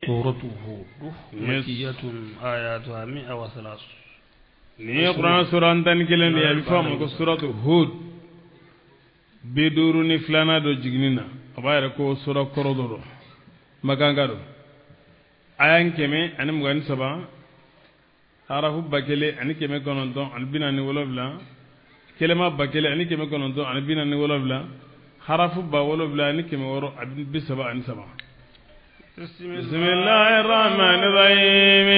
Suratu Hud makkiyatun ayatuha mi'a wa salas. Nin ye kuranɛ sura 11 de ye, a bɛ fɔ a ma ko suratu Hud, 52nan don jiginni na. A b'a yɛrɛ ko sura kɔrɔ dɔ don, makanka don, aya 123, harafu 1947, kɛlɛma 1947, harafu 7633. Bismillahir rahmanir rahim.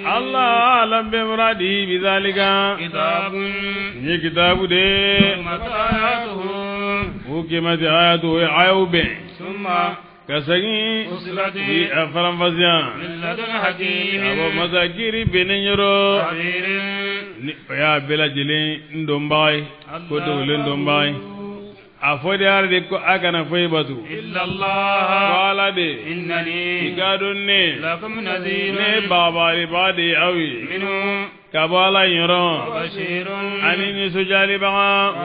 Allah a'lam bi muradihi bi zalika. Kitabun, Nin ye kitabu de ye. Uhukimat ayatuhu, ayaw bɛn. Summa Ka segin fusilati a faranfasiya min ladun hakimin ka bɔ masa kiri bennen yɔrɔ, khabirin, ni o y'a bɛɛ lajɛlen dɔnbaga ye, ko dogolen dɔnbaga ye. A fɔ de ala de ko a kana foyi batu illa ko Allah ala de. Innani I k'a dɔn ne lakum nadhirun ne bagabagalibaga de ye aw ye minhu ka bɔ ala yɔrɔ bashirun ani nisɔndiyalibaga. Wa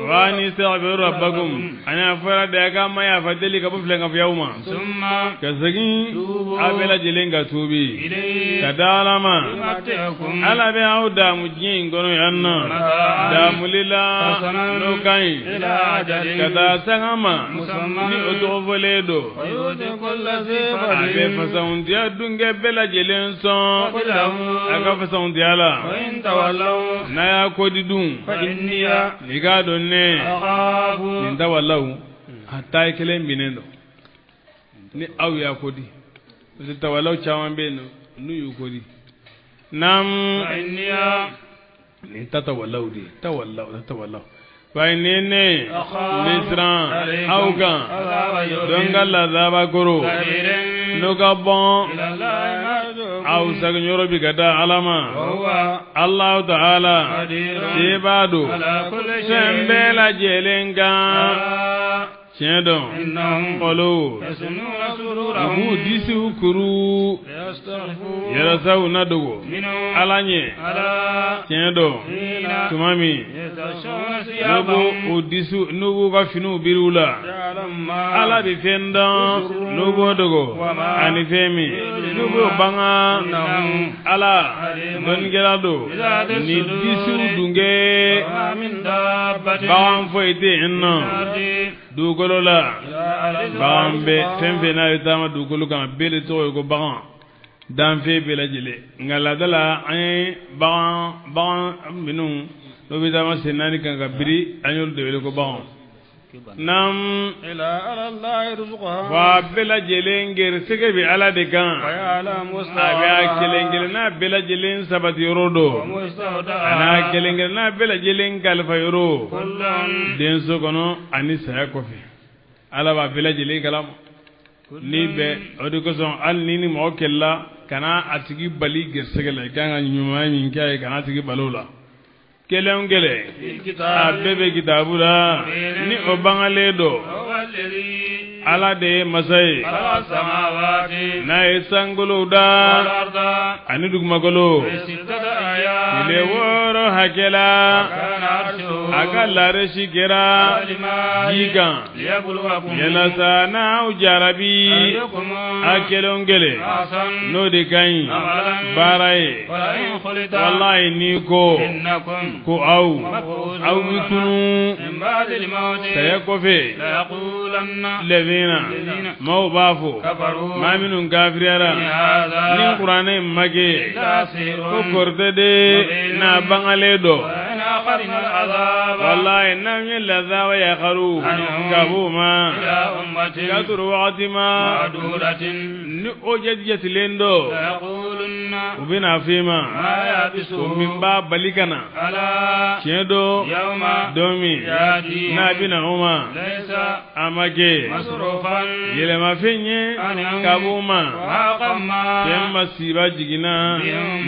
Wa an istaghfiru rabbakum, ani a fɔra de a ka ma yafa deli ka bɔ filankafoyaw ma. Summa Ka segin aw bɛɛ lajɛlen ka tuubi ilayhi ka da ala ma. yumatti'ukum Ala bɛ aw daamu diɲɛ in kɔnɔ yan nɔ daamuli la n'o ka ɲi ila ajalin ka taa sanga ma musamman ni o tɔgɔ fɔlen don. Wa yu'ti kulla dhi A bɛ fadlin fasahuntiya dunkɛ bɛɛ lajɛlen sɔn fadlahu a ka fasahuntiya la. Wa in tawallaw N'a y'a kodi dun, fa inni i k'a dɔn ne akhafu nin tawalaw a ta ye kelen binnen don ni aw y'a kodi, parce que tawalaw caman bɛ yen nɔ n'u y'u kodi naam. Fa inni Nin ta tawalaw de ye, tawalaw tawalaw fa ni ne bɛ siran aw kan azaba don yawmin ka lazaba koro kabirin n'o ka bɔn ila Allahi marji'ukum aw seginyɔrɔ bi ka da ala ma. Wa huwa Allahu ta'ala qadirun sebaa don ala kulli fɛn shay'in bɛɛ lajɛlen kan. Tiɲɛ dɔn innahum olu yasnuna u b'u sudurahum disiw kuru liyastaghfu yalasa u na dogo minhum ala ɲɛ. Ala Tiɲɛ dɔn hina tuma min yatashawna n'u thiyabahum b'u disiw n'u b'u ka finiw biri u la, ya'lamu ma ala bɛ fɛn dɔn n'u b'o dogo ani fɛn min n'u b'o banga. Innahum Ala dɔnnikɛla don ni disiw dunkɛ. ma min dabbatin Bagan foyi tɛ yen nɔ ardi dugukolo la. illa ala Bagan bɛ fɛn fɛn n'a bɛ taama dugukolo kan, a bɛɛ de tɔgɔ ye ko bagan, danfɛn bɛɛ lajɛlen. Nka laada la, an ye bagan minnu n'o bɛ taama sen naani kan ka biri, an y'olu de wele ko bagan. Naam. Ila ala Allahi rizquha Wa bɛɛ lajɛlen gɛrisigɛ bɛ ala de kan. Wa ya'lamu A bɛ a kelen kelenna bɛɛ lajɛlen sabati yɔrɔ don, a n'a kelen kelenna bɛɛ lajɛlen kalifa yɔrɔ kullun denso kɔnɔ ani saya kɔfɛ. Ala b'a bɛɛ lajɛlen kalama ni bɛ. O de kosɔn, hali ni ni mɔgɔ kɛlɛla, kana a tigi bali gɛrisigɛ la. I kan ka ɲuman min kɛ a ye, kana a tigi bali o la. Kelen o kelen, fil a kitab bɛɛ bɛ kitabu la ni o bangalen don. Huwa alladhi Ala de ye masa ye khalaqa samawati n'a ye sankolow da wal arda ani dugumakolo fi sittati ayamin tile 6 hakɛ la. Kana arshuhu A ka laresi kɛra ala ji kan liyabluwakum yalasa n'aw jarabi ayyukum a kelen o kelen ahsanu n'o de ka ɲi amalan baara ye. Wa la in khulita Walayi, n'i ko innakum ko aw bɛ tunu min ba'di al-mawti saya kɔfɛ, la yaqulanna lɛfina maaw b'a fɔ kafaru maa minnu kafiriyara in hadha ni kuranɛ in ma kɛ illa ko sihrun kɔrɔtɛ de n'a bangalen dɔ. Wa in akharna al-'adhaba Walayi, n'an ye lazaba yakaru ka b'o ma ila ummatin ka sɔrɔ wagati ma ma'dudatin ni o jate jatilen dɔ, la yaqulunna u bɛna f'i ma ma ko min yabisuhu b'a bali ka na. Ala Tiɲɛ dɔ yawma don min yatihim n'a bɛna o ma, laysa a ma kɛ masrufan yɛlɛmafɛn ye ka b'o ma. Wa ma Fɛn masiba jiginna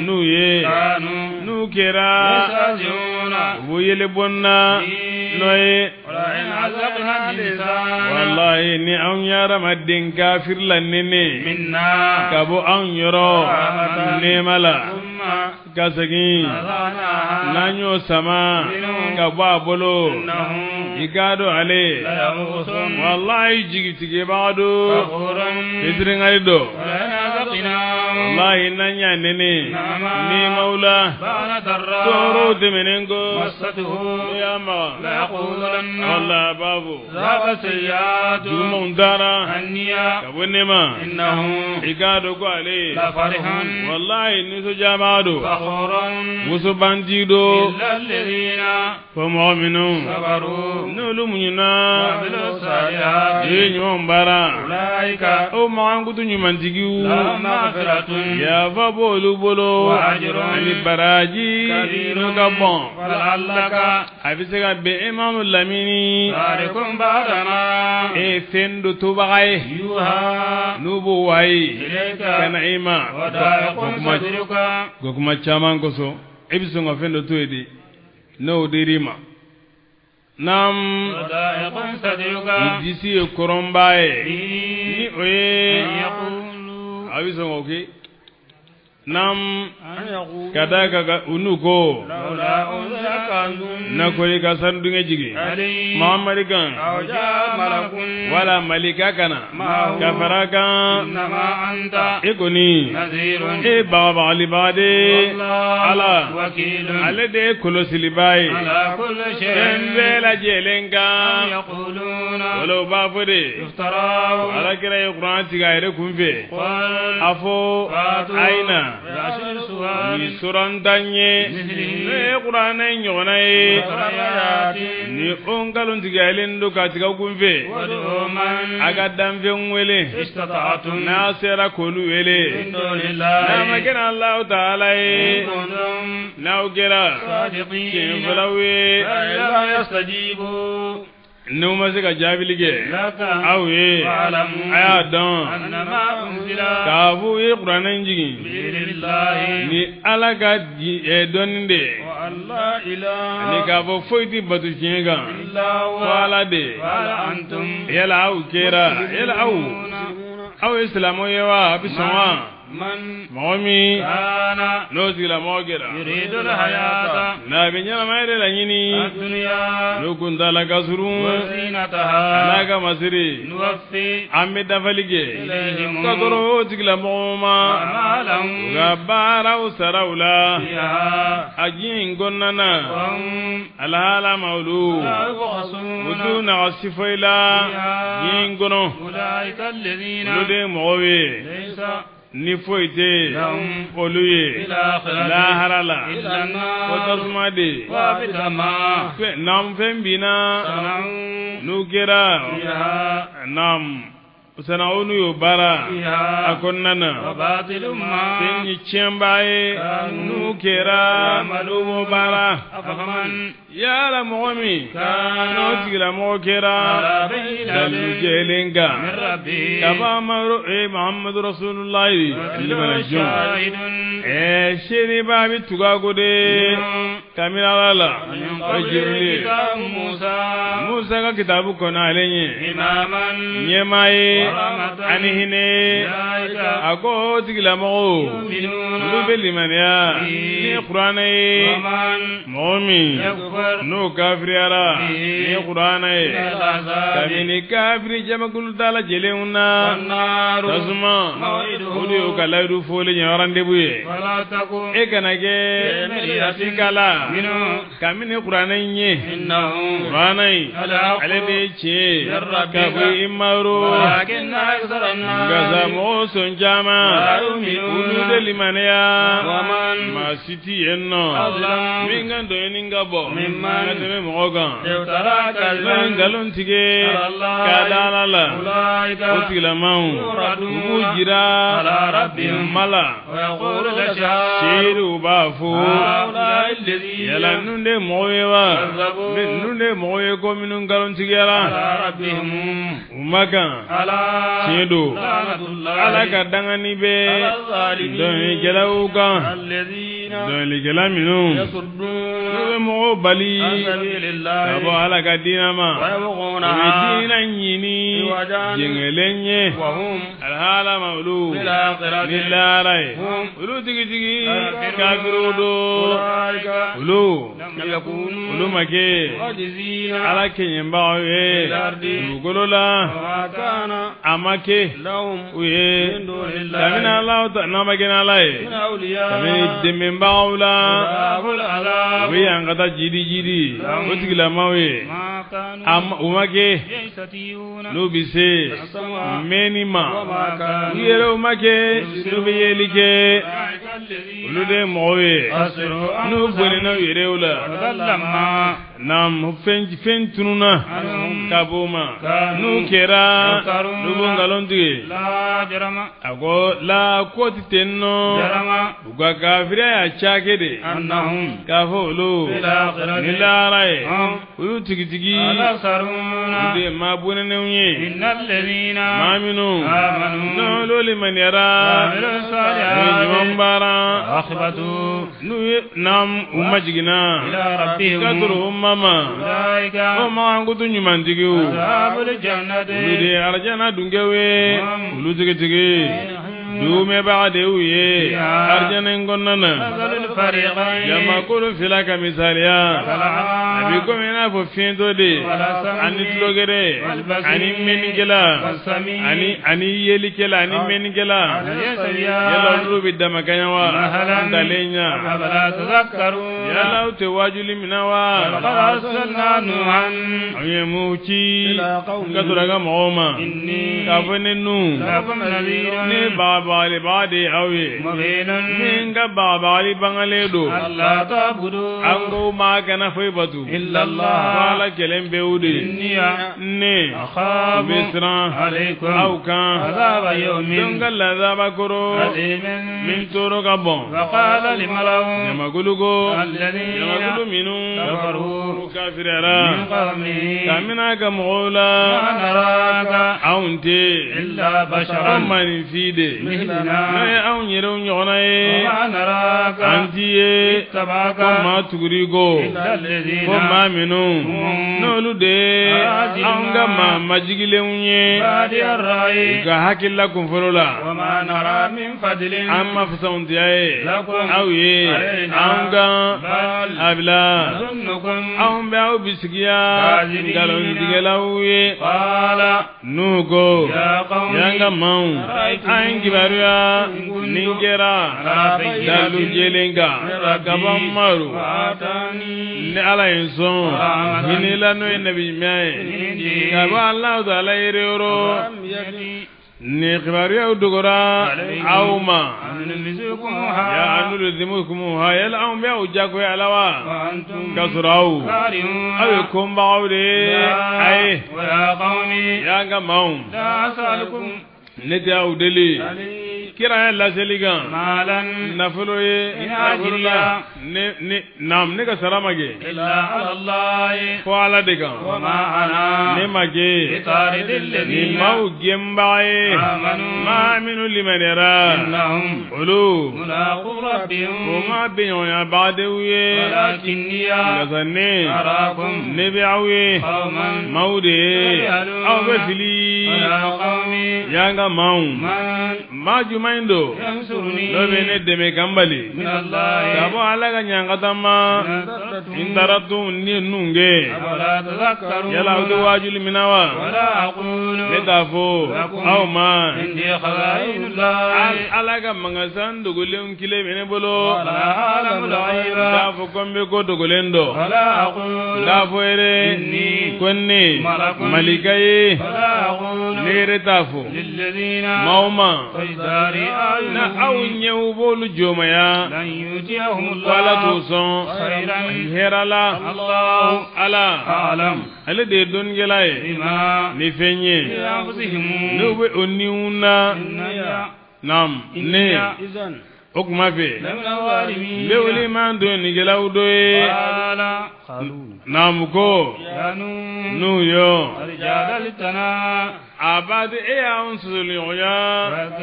n'u ye kanu n'u kɛra yastahzi'una u b'u yɛlɛ bɔ n na n'o ye. Wa in azaqna al-insana Walayi, ni anw ye hadamaden kafiri la nɛnɛ minna ka bɔ anw yɔrɔ nɛɛma la thumma Ka segin n'an y'o sama ka bɔ a bolo i k'a dɔn ale walayi jigitigibaga don fitirinkali don walayi n'an y'a nɛnɛ ni mawula tɔɔrɔw tɛmɛnen kɔ n'o y'a maga wala a b'a fɔ jugumanw taara ka bɔ ne ma i k'a dɔn ko ale walayi nisɔndiyabaa don musobantigi don fo mɔgɔ minnu n'olu muɲuna u ye ɲumanw baara o mankutu ɲumantigiw yafa b'olu bolo ani baraji n'o ka bon a bɛ se ka bɛn e ma lamini e ye fɛn dɔ tobaga ye n'u b'o wayi ka na e ma ko kuma caman kosɔn e bɛ sɔn ka fɛn dɔ to yen de n'o dir'i ma naam i disi ye kɔrɔnba ye ni o ye a bɛ sɔn k'o kɛ naam ka da kan u n'u ko n'a ko i ka sanu dungɛ jigin Mahamadu kan wala malika ka na ka fara kan e kɔni e bagabagalibaa de Ala ale de ye kɔlɔsilibaa ye fɛn bɛɛ lajɛlen kan olu b'a fɔ de Ala kira ye kuran tigɛ a yɛrɛ kun fɛ a fɔ a ye na ni suran tan ye n'o ye kuranɛ ɲɔgɔnna ye ni o nkalon tigɛlen don ka tigɛ kun fɛ a ka danfɛnw wele n'a sera k'olu wele n'a ma kɛ Alahu taala ye n'aw kɛra tiɲɛfɔlaw ye n'u ma se ka jaabili kɛ aw ye a y'a dɔn k'a fɔ u ye kuranɛ in jigin ni Ala ka dɔnni de ye ani k'a fɔ foyi tɛ bato tiɲɛ kan fo Ala de yala aw kɛra yala aw ye silamɛw ye wa a bɛ sɔn wa mɔgɔ min n'o tigilamɔgɔ kɛra n'a bɛ ɲɛnamaya de laɲini n'o kuntaala ka surun a n'a ka masiri an bɛ dafali kɛ ka sɔrɔ o tigilamɔgɔw ma u ka baaraw sara u la a diɲɛ in kɔnɔna na alahala ma olu u t'u nagasi foyi la diɲɛ in kɔnɔ olu de ye mɔgɔw ye ni foyi tɛ olu ye lahara la o tasuma de naam fɛn binna n'u kɛra naam sana'u n'u y'o baara a kɔnɔna na fɛn ye tiɲɛba ye n'u kɛra n'u m'o baara yala mɔgɔ min n'o tigilamɔgɔ kɛra dalilu jɛlen kan ka bɔ Muhammadu Rasulullahi seereba bɛ tugu a kɔ de kabini Ala la o ye Jibirili ye Musa ka kitabu kɔnɔ ale ɲɛ ɲɛmaa ye ani hinɛ a ko o tigilamɔgɔw olu bɛ limaniya ni kuranɛ ye mɔgɔ min n'o kafiriyara ni kuranɛ ye kabini kafiri jamakulu da lajɛlenw na tasuma o de y'u ka layidu fɔlen ye rendez-vous ye e kana kɛ sika la kabini kuranɛ in ye kuranɛ in ale de ye tiɲɛ ye ka bɔ i maro nka sa mɔgɔw sɔn caman olu de limaniya maa si tɛ yen nɔ min ka dɔɲɛni ka bɔ ka tɛmɛ mɔgɔ kan n'o ye nkalon tigɛ k'a da Ala la o tigilamaw u b'u jira ma la seerew b'a fɔ yala ninnu de mɔgɔw ye wa ninnu de mɔgɔw ye ko minnu nkalon tigɛra u ma kan tiɲɛ don Ala ka dangani bɛ dɔnnikɛlaw kan dɔnnikɛla minnu n'u Olu bɛ mɔgɔw bali ka bɔ Ala ka diinɛ ma. U bɛ diinɛ ɲini jɛngɛlen ye. Alhala ma olu ni lahara ye. Olu tigitigi kafiriw don. Olu ma kɛ Ala kɛɲɛbagaw ye dugukolo la. A ma kɛ u ye kabini Ala n'a ma kɛ n'Ala ye kabini dɛmɛbagaw la. U bɛ yan ka taa jidi jidi o tigilamaw ye. U ma kɛ n'u bɛ se mɛnni ma. U yɛrɛw ma kɛ n'u bɛ yeli kɛ. Olu de ye mɔgɔw ye n'u bɔnɛna u yɛrɛw la. Naam, fɛn tununna ka b'o ma. N'u kɛra n'u b'o nkalon tigɛ. A ko la ko tɛ ten nɔ. U ka kafiriya y'a cakɛ de. K'a fɔ olu ni lahara ye. Olu tigitigi olu de ye maa bɔnɛnenw ye. Maa minnu n'olu limaniyara n'u ye ɲuman baara n'u ye naam u majiginna ka sɔrɔ u ma ma o mankutu ɲumantigiw olu de ye arijana dunkew ye. Olu tigitigi dumɛbaga de y'u ye arijana in kɔnɔna na. Jamakulu fila ka misaliya a bɛ komi i n'a fɔ fiɲɛtɔ de ani tulogɛrɛ ani mɛnnikɛla ani yelikɛla ani mɛnnikɛla. Yala olu bɛ damakaɲa wa ntalen ɲa. Yala aw tɛ waajuli minɛ wa. Aw ye mun ci ka sɔrɔ a ka mɔgɔw ma k'a fɔ ne nu ne bagabagalibaga de ye aw ye. Min ka bagabagali bangalen don. An ko maa kana foyi batu fo Ala kelen pewu de. Ne bɛ siran aw kan don ka lazaba kɔrɔ min tɔɔrɔ ka bon. Jamakulu ko jamakulu minnu kafiriyara kabini a ka mɔgɔw la anw tɛ ko maaninfin de n'o ye anw yɛrɛw ɲɔgɔnna ye. An t'i ye ko maa tuguri ko ko maa minnu n'olu de ye anw ka maa majigilenw ye u ka hakilila kunfɔlɔ la. An ma fisamantiya ye aw ye anw kan abila anw bɛ aw bisigiya nkalontigɛlaw ye. N'u ko y'an ka maaw an ye kibaruya nin kɛra dalu jɛlen kan ka bɔ Umaru ni Ala ye n sɔn hinɛ la n'o ye nabi ɲuman ye ka bɔ Alahu taala yɛrɛ yɔrɔ. Ni kibaruyaw dogora aw ma ya anulzimukumuha yala anw bɛ aw jagoya la wa ka sɔrɔ aw aw ye konbagaw de ye. Ayi y'an ka maaw ne tɛ aw deli kira ye laseli kan nafolo ye nafolo la naam ne ka sara ma kɛ fo Ala de kan. Ne ma kɛ ni maaw gɛnbaga ye maa minnu limaniyara olu o ma bɛnɲɔgɔnyabaga de y'u ye. Nka ne bɛ aw ye maaw de ye aw bɛ fili. Y'an ka maaw maa jumɛn in don n'o bɛ ne dɛmɛ ka n bali ka bɔ Ala ka ɲankata ma n taara tun ni ninnu kɛ. Yala aw tɛ waajuli minɛ wa. Ne t'a fɔ aw ma Ala ka mankasan dogolenw kile bɛ ne bolo. N t'a fɔ ko n bɛ ko dogolen dɔn. N t'a fɔ yɛrɛ ko ne malika ye. Ne yɛrɛ t'a fɔ maaw ma na aw ɲɛw b'olu jɔnmaya ko Ala t'o sɔn hɛrɛ la. Ala ale de ye dɔnnikɛla ye ni fɛn ye n'u bɛ o niw na. Naam ne o kuma fɛ n bɛ wele maa dɔnnikɛlaw dɔ ye. Naamu ko n'u yo a b'a di e y'anw sɔsɔliɲɔgɔnya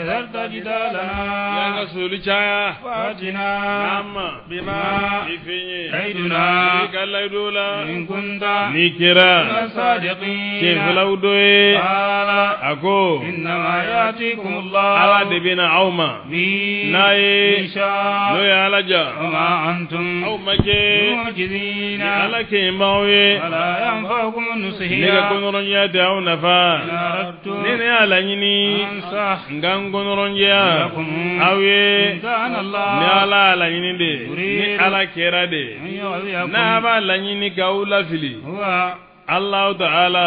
y'an ka sɔsɔli caya n'an ma ni fɛn ye i ka layidu la n'i kɛra tiɲɛfɔlaw dɔ ye a ko Ala de bɛ na aw ma n'a ye n'o ye Ala ja aw ma kɛ ni Ala kɛɲɛbaaw ye ne ka kɔnɔrɔnjɛya tɛ aw nafa ni ne y'a laɲini n ka n kɔnɔrɔnjɛya aw ye ni Ala y'a laɲini de ni Ala kɛra de n'a b'a laɲini k'aw lafili Allahu ta'ala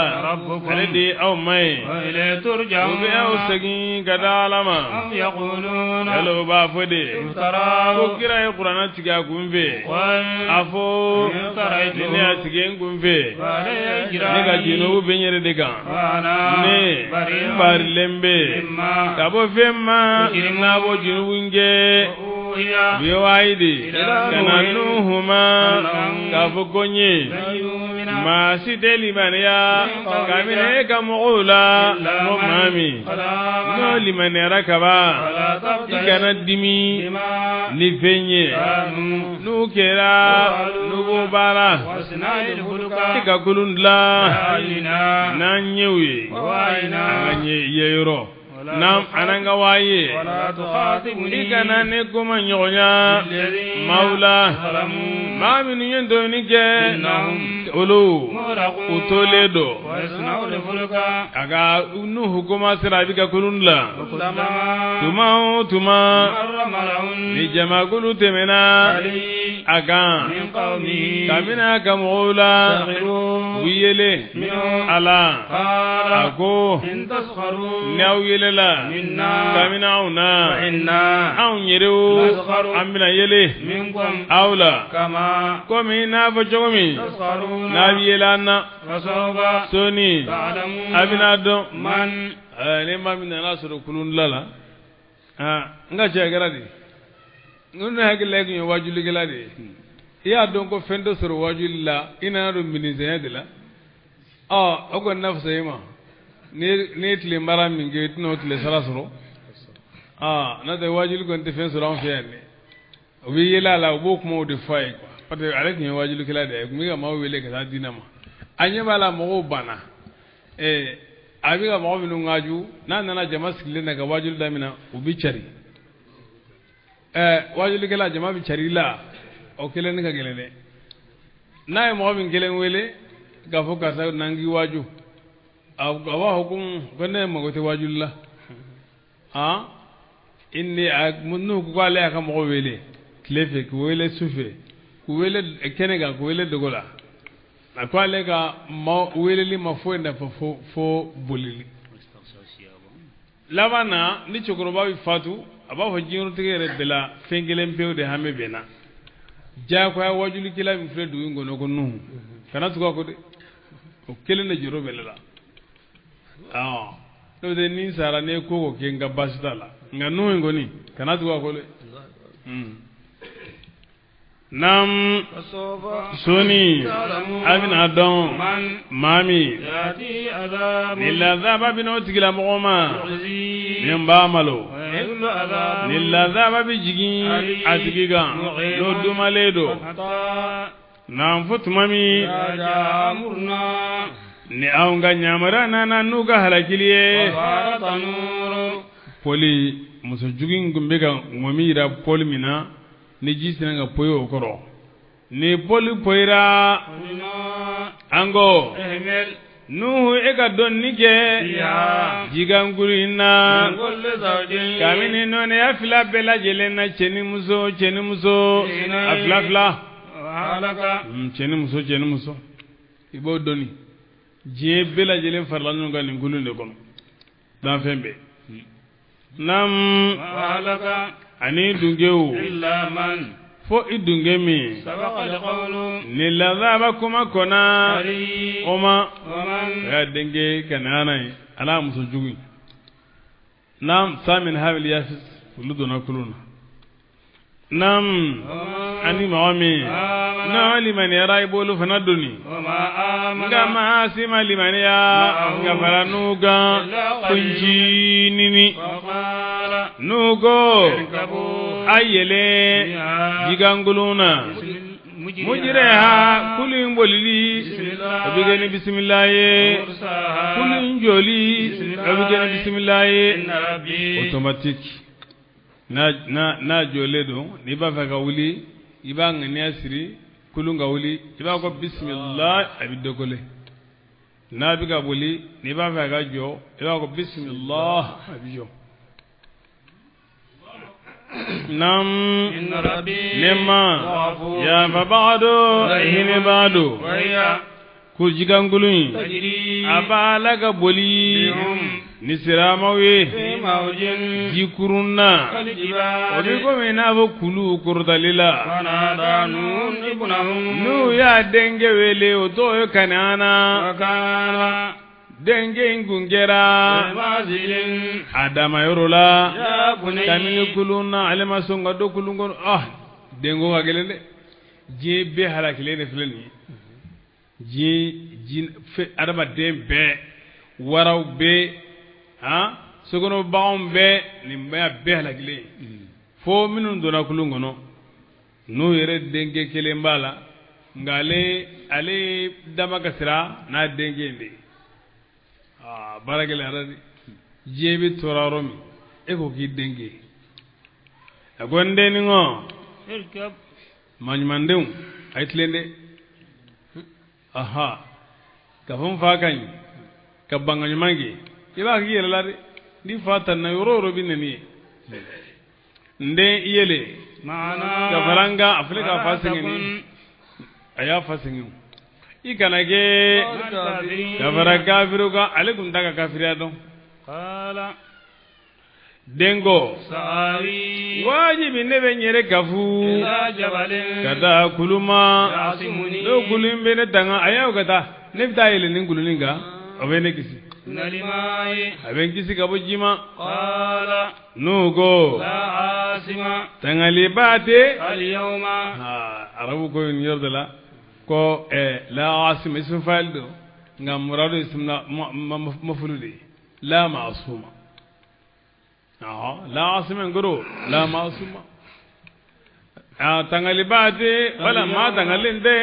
ale de ye aw ma ye u bɛ aw segin ka da Ala ma yala u b'a fɔ de ko kira ye kuranɛ tigɛ a kun fɛ a fɔ ni ne y'a tigɛ n kun fɛ ne ka junubu bɛ n yɛrɛ de kan ne n barilen bɛ ka bɔ fɛn ma n'a b'o junubu in kɛ u ye wahayi de ka na Nuhu ma k'a fɔ ko n ye maa si tɛ limaniya kabini e ka mɔgɔw la ko maa min n'o limaniyara kaban i kana dimi ni fɛn ye n'u kɛra n'u b'o baara i ka kulun dilan n'an ɲɛw ye an ka ɲɛ ye yɔrɔ n'an an'an ka wahayi ye i kana ne kuma ɲɔgɔnya maaw la maa minnu ye dɔɔni kɛ olu u tolen don a ka Nuhu commencera a bɛ ka kulun dilan tuma o tuma ni jamakulu tɛmɛna a kan kabini a ka mɔgɔw la u yɛlɛ a la a ko ni aw yɛlɛla kabini anw na anw yɛrɛw an bɛna yɛlɛ aw la komi n'a fɔ cogo min n'a bɛ yɛlɛ an na sɔɔni a bɛna dɔn ni maa min nana sɔrɔ kulun dilan la n ka cɛ kɛra di ne hakili la e tun ye wajulikɛla de ye i y'a dɔn ko fɛn tɛ sɔrɔ wajuli la i nana don minisɛnya de la ɔ o kɔni na fisa i ma n'i ye tile baara min kɛ i tɛna o tile sara sɔrɔ n'o tɛ wajuli kɔni tɛ fɛn sɔrɔ an fɛ yan dɛ u bɛ yɛlɛ a la u b'o kumaw de fɔ a ye quoi parce que ale tun ye wajulikɛla de ye a tun bɛ ka maaw wele ka taa diinɛ ma a ɲɛ b'a la mɔgɔw banna a bɛ ka mɔgɔ minnu waaju n'a nana jama sigilen na ka wajuli daminɛ u bɛ cari wajulikɛla jama bɛ cari i la o kelen ne ka gɛlɛn dɛ n'a ye mɔgɔ min kelen wele k'a fɔ karisa na n k'i waaju a b'a fɔ ko ne mago tɛ wajuli la i ni n'u ko k'ale y'a ka mɔgɔ wele tile fɛ k'u wele su fɛ k'u wele kɛnɛ kan k'u wele dogo la a ko ale ka ma weleli ma foyi nafa fo bolili laban na ni cɛkɔrɔba bɛ fatu a b'a fɔ diɲɛtigɛ yɛrɛ bɛɛ la fɛn kelen pewu de hami bɛ n na diyagoya wajulikɛla min filɛ dugu in kɔnɔ ko Nuhu kana tugu a kɔ dɛ o kelen de jɔrɔ bɛ ne la n'o tɛ ni n sara n'i ye ko o ko kɛ n ka baasi t'a la nka Nuhu in kɔni kana tugu a kɔ dɛ. Naam sɔɔni a bɛna dɔn maa min ni lazaba bɛ o tigilamɔgɔ ma min b'a malo ni lazaba bɛ jigin a tigi kan n'o dumalen don n'an fo tuma min ni anw ka yamaruya nana n'u ka halakili ye pɔli muso jugu in tun bɛ ka ŋɔmi jira pɔli min na ni ji sina ka poyi o kɔrɔ ni pɔli poyira an ko Nuhu e ka dɔnni kɛ jikankuru in na kabini nɔnɛya fila bɛɛ lajɛlen na cɛ ni muso cɛ ni muso a fila fila cɛ ni muso cɛ ni muso i b'o dɔnni diɲɛ bɛɛ lajɛlen farala ɲɔgɔn kan nin kulun de kɔnɔ danfɛn bɛɛ naam ani dungew fo i dunge min ni lazaba kuma kɔnna o ma o y'a denkɛ Kanaana ye a n'a muso jugu naam Sami Ham Yafis olu donna kulun na naam ani mɔgɔ min N'a limaniyara i b'olu fana doni. Nka maa si ma limaniya ka fara n'u kan kuncinini. N'u ko a yɛlɛ jikankolon na. Mujiriha kulu in bolili o bɛ kɛ ni bisimila ye. Kulu in jɔli o bɛ kɛ ni bisimila ye. Automatique. N'a jɔlen don n'i b'a fɛ ka wuli i b'a ŋaniya siri kulun ka wuli i b'a fɔ bisimila a bɛ décoller. N'a bɛ ka boli n'i b'a fɛ ka jɔ i b'a fɔ bisimila a bɛ jɔ. Nam ne ma yafabaga don hinɛbaga don. Ko jikankolon in a b'a la ka boli ni siramaw ye jikurun na o bɛ komi n'a fɔ kulu kɔrɔtali la. N'u y'a denkɛ wele o tɔgɔ ye Kanaana. Denkɛ in kun kɛra a damayɔrɔ la kabini kulun na ale ma sɔn ka don kulun kɔnɔ. Ah, denko ka gɛlɛn dɛ. Diɲɛ bɛɛ halakilen de filɛ nin ye. Diɲɛ adamaden bɛɛ, waraw bɛɛ, han, sokɔnɔ baganw bɛɛ, nin bɛɛ bɛɛ halakilen. Fo minnu donna kulun kɔnɔ n'u yɛrɛ denkɛ kelen b'a la, nka ale dama ka sira n'a denkɛ in de ye. Aa, baara gɛlɛyara dɛ. Diɲɛ bɛ tɔɔrɔ yɔrɔ min, e ko k'i denkɛ. A ko n dennin kɔ, maɲumandenw a ye tilen dɛ. Aha, ka fɔ n fa ka ɲi ka ban ka ɲuman kɛ, i b'a k'i yɛrɛ la dɛ. N'i fa tanna yɔrɔ o yɔrɔ bɛ nɛni ye. N den i yɛlɛ ka fara n kan. A filɛ k'a fa sɛgɛn ni a y'a fa sɛgɛn. I kana kɛ ka fara kafiriw kan. Ale tun t'a ka kafiriya dɔn. Den ko wajibi ne bɛ n yɛrɛ kafu ka taa kulu ma. N'o kulu in bɛ ne tanga, a y'aw ka taa, ne bɛ taa yɛlɛ nin kulunin kan, o bɛ ne kisi. A bɛ n kisi ka bɔ ji ma. N'u ko tangaliba tɛ. Arabu ko nin yɔrɔ de la ko la asima ismu fa'il don, nka muradu ismu mafulu de ye la ma'asuma. La asima ngoro la ma'asuma. Tangaliba tɛ wala maa tangalen tɛ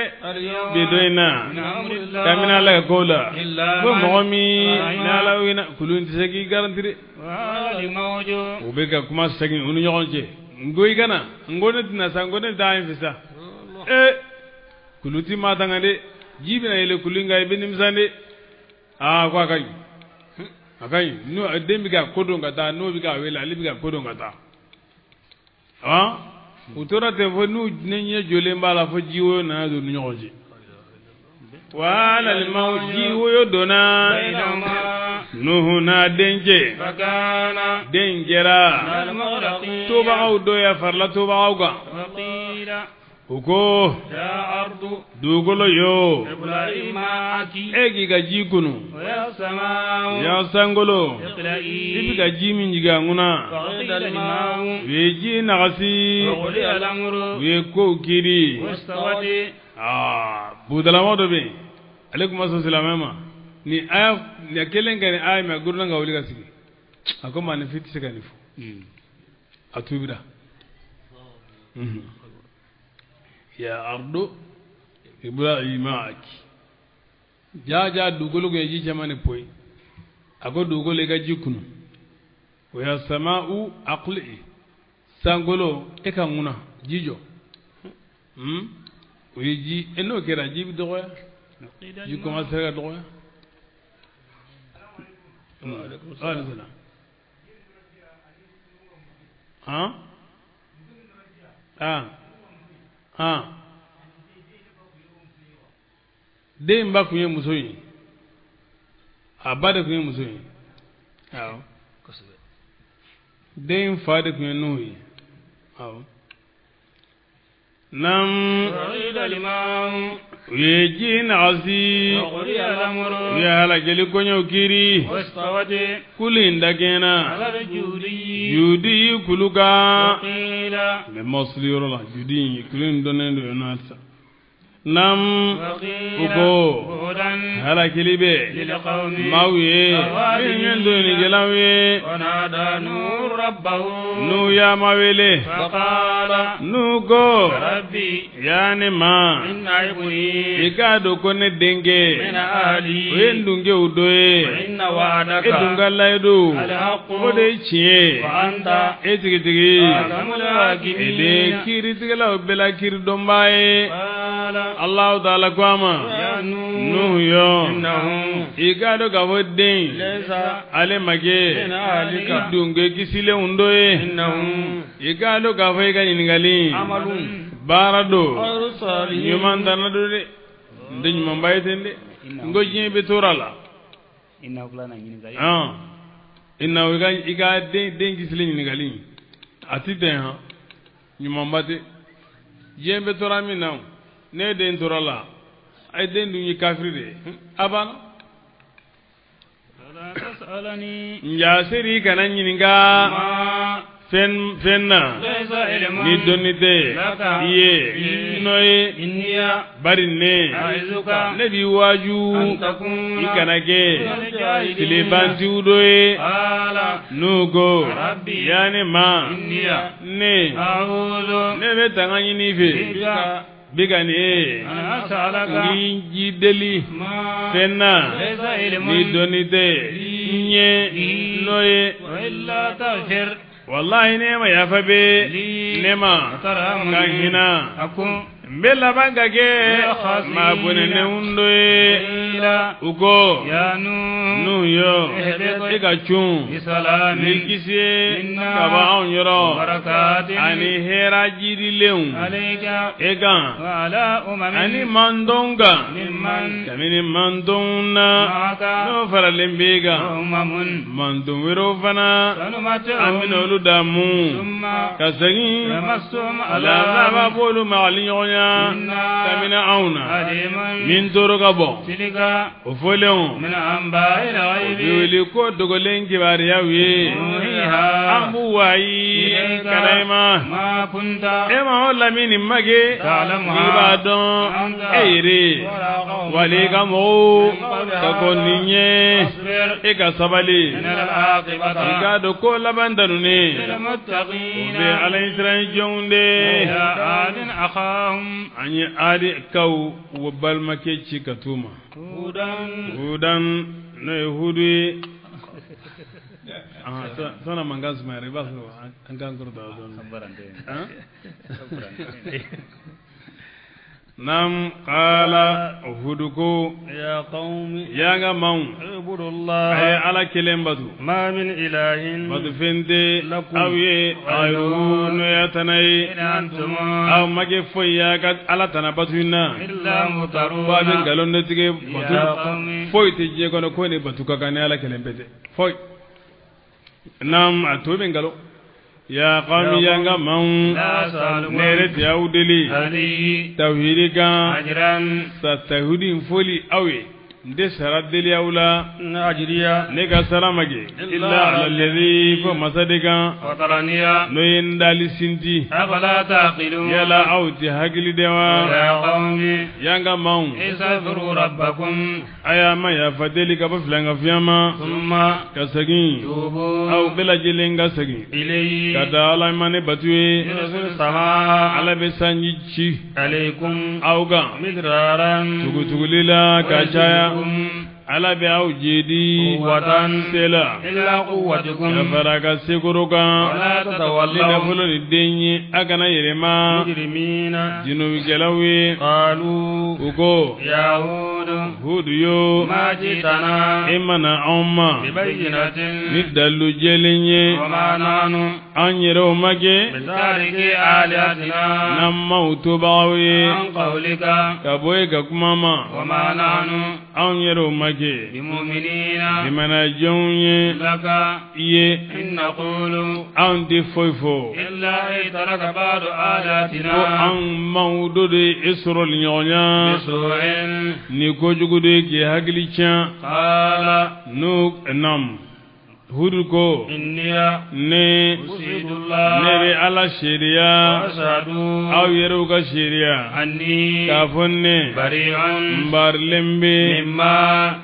bi don in na kabini Ala ka ko la. Ko mɔgɔ min ni Ala wina kulun tɛ se k'i garantiri. U bɛ ka kuma segin u ni ɲɔgɔn cɛ. N ko i kana, n ko ne tɛna sa, n ko ne bɛ taa yen fɛ sa. Kulu ti maa tanga dɛ. Ji bɛna yɛlɛ kulu in kan, i bɛ nimisa dɛ. Aa, ko a ka ɲi, a ka ɲi. N'o den bɛ ka ko dɔn ka taa, n'o bɛ k'a wele, ale bɛ ka ko dɔn ka taa. Ah, u tora ten fo n'u ne ɲɛ jɔlen b'a la fo ji woyo nana don u ni ɲɔgɔn cɛ. Wala limaw ji woyo donna Nuhu n'a dencɛ. Den kɛra tobagaw dɔ ya farila tobagaw kan. U ko dugukolo yo, e k'i ka ji kunu, ya sankolo, i bɛ ka ji min jigin a kunna. U ye ji nagasi, u ye kow kiiri. Aa, budalama dɔ bɛ yen, ale kuma sɔn silamɛ ma. Ni aya nin kelen ka nin aya mɛn, guruna ka wuli ka sigi. A ko maaninfin tɛ se ka nin fɔ. A tubira. Ya ardu ibla'i ma'aki. Ja ja dugukolo ko ye ji caman de poyi. A ko dugukolo i ka ji kunu. O ya sama'u aqli'i. Sankolo e ka ŋuna ji jɔ. O ye ji, n'o kɛra ji bɛ dɔgɔya. Ji commencé ka dɔgɔya. Han? Ah. Ah. Den ba kun ye muso ye. A ba de kun ye muso ye. Awɔ. Den fa de kun ye Nuhu ye. Awɔ. Nam u ye ji nagasi, u ye halakili koɲɛw kiiri. Kulu in dakɛɲɛna judi kulu kan. Mɛ mɔsili yɔrɔ la judi in kulu in dɔnnen don yen nɔ halisa. Nam u ko halakili bɛ maaw ye minnu ye dɔnnikɛlaw ye n'u y'a mawele n'u ko yaa ne ma i k'a dɔn ko ne denkɛ o ye n dunkew dɔ ye e dun ka layidu o de ye tiɲɛ ye e tigitigi e de ye kiiritigɛlaw bɛɛ la kiiridɔnbaa ye. Allahu taala ko a ma Nuhu yɔ i k'a dɔn k'a fɔ den ale ma kɛ i dunke kisilenw dɔ ye i k'a dɔn k'a fɔ i ka ɲininkali baara don ɲuman tana don dɛ n tɛ ɲumanba ye ten dɛ n ko diɲɛ bɛ tora la i ka den kisilen ɲininkali a ti bɛn han ɲumanba tɛ diɲɛ bɛ tora min na ne den tora la a ye den dun ye kafiri de ye a banna njasiri kana ɲininka fɛn na ni dɔnni tɛ i ye n'o ye bari ne b'i waaju i kana kɛ tilebantigiw dɔ ye n'u ko yaa ne ma ne bɛ tanga ɲini i fɛ bi ka nin ye n k'i deli fɛn na ni dɔnni tɛ n ye n'o ye walahi ne ma yafa bɛ ne ma ka hinɛ n bɛ laban ka kɛ maa bɔnɛnenw dɔ ye u ko Nuhu yɔ e ka cun ni kisi ye ka bɔ anw yɔrɔ ani hɛrɛ jidilenw e kan ani mantɔnw kan kabini mantɔnw na n'o faralen b'e kan mantɔn wɛrɛw fana an bɛna olu damu ka segin laban b'olu magali ɲɔgɔnya kabini anw na min tɔɔrɔ ka bon o fɔlenw o bɛ wele ko dogolen kibaruyaw ye an b'u wayi ka na i ma e ma o lamini ma kɛ n'i b'a dɔn e yɛrɛ wali i ka mɔgɔw ka kɔn nin ɲɛ e ka sabali i k'a dɔn ko laban danunen o bɛ ala ɲɛsiran jɔnw de an ye adi kaw u balimakɛ ci ka t'u ma hudan n'o ye hudu ye sɔnna mankan sumayara i b'a sɔrɔ an k'an kɔrɔta dɔɔnin Naam qala hudu ko ya qawmi ya n ka maaw ibudullah a ye ala kelen batu ma min ilahin batu fɛn tɛ aw ye ghayruhu n'o y'a tana ye in antum aw ma kɛ foyi ye ka ala tana batu in na illa muftarun ko a bɛ nkalon de tigɛ batu ya qawmi foyi tɛ diɲɛ kɔnɔ ko ni batu ka kan ni ala kelen pe tɛ foyi naam a to bɛ nkalon ya qawmi ya n ka maaw ne yɛrɛ tɛ aw deli tawhidi kan sa tawhidi in fɔli aw ye n tɛ sara deli aw la ne ka sara ma kɛ illa ala alladhi fo masa de kan n'o ye n dali sinti yala aw tɛ hakili de wa ya n ka maaw a y'a ma yafa deli ka bɔ filankafoya ma ka segin aw bɛɛ lajɛlen ka segin ka taa ala ma ni batu ye ala bɛ sanji ci aw kan tugutuguli la ka caya ala bɛ aw jidi se la ka fara ka sekoro kan ni nafolo ni den ye a kana yɛlɛma junubikɛlaw ye u ko hudu yo e ma na anw ma ni dalilu jɛlen ye an yɛrɛw ma kɛ n'an m'aw tobagaw ye ka bɔ e ka kuma ma anw yɛrɛw ma kɛ limanajɔnw ye i ye anw tɛ foyi fɔ ko anw maaw dɔ de e sɔrɔli ɲɔgɔnya ni kojugu de ye k'i hakili tiɲɛ n'o nam. Hudu ko ne ne bɛ Ala seereya aw yɛrɛw ka seereya k'a fɔ ne n barilen bɛ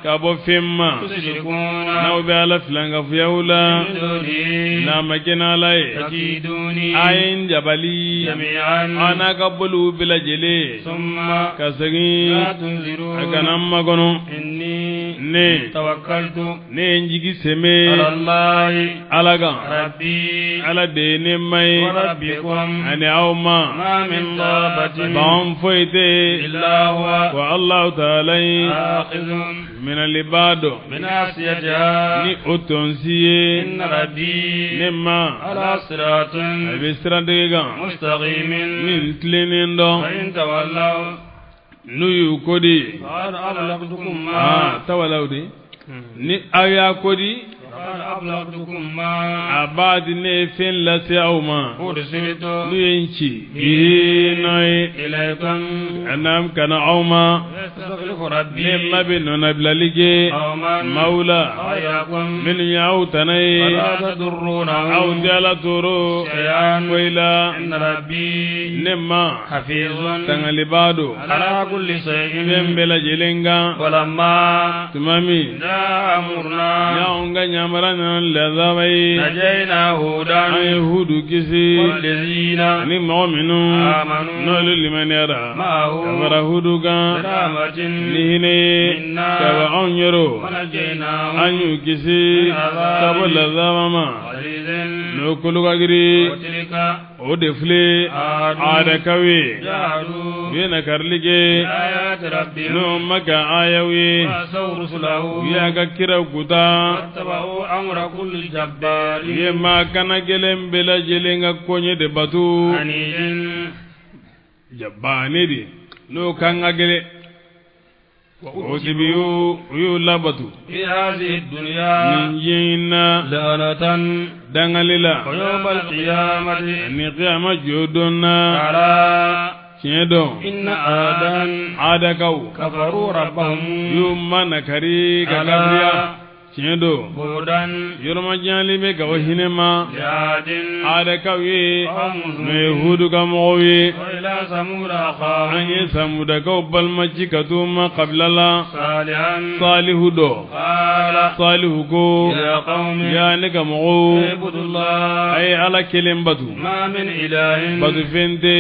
ka bɔ fɛn ma n'aw bɛ Ala filankafoyaw la n'a ma kɛ n'Ala ye a ye n jabali a n'a ka boliw bɛɛ lajɛlen ka segin a kana n makɔnɔ ne ne ye n jigi sɛmɛ Ala kan Ala de ye ne ma ye ani aw ma bagan foyi tɛ yen wa Alahu taala ye minɛlibaa dɔ ni o tɔnsi ye ne ma a bɛ siratigi kan min tilennen dɔn n'u y'u kodi tawalaw de ni aw y'a kodi a b'a di ne ye fɛn lase aw ma n'u ye n ci bihi n'o ye a ka na aw ma ne ma bɛ nɔnabilali kɛ maaw la minnu ye aw tana ye aw tɛ Ala tɔɔrɔ foyi la ne ma tangalibaa don fɛn bɛɛ lajɛlen kan tuma min y'anw ka ɲamara nana lazaba ye an ye Hudu kisi ani mɔgɔ minnu n'olu limaniyara ka fara Hudu kan ni hinɛ ye ka bɔ anw yɔrɔ an y'u kisi ka bɔ lazaba ma n'o kolo ka girin o de filɛ Aadakaw ye u ye nakarili kɛ n'o ma ka ayaw ye u y'a ka kiraw kuta u ye maa kana gɛlɛn bɛɛ lajɛlen ka koɲɛ de bato jabaani de n'o kan ka gɛlɛn o u y'u labatu nin diɲɛ in na dangali la ani kiyama jɔ don na tiɲɛ dɔn Aadakaw y'u ma nakari ka kafiriya tiɲɛ don yɔrɔmajanyali bɛ ka bɔ hinɛ ma Aadakaw ye n'o ye Hudu ka mɔgɔw ye an ye Samudakaw balima ci ka t'u ma kabila la Salihu dɔ Salihu ko yaa ne ka mɔgɔw a ye Ala kelen batu batu fɛn tɛ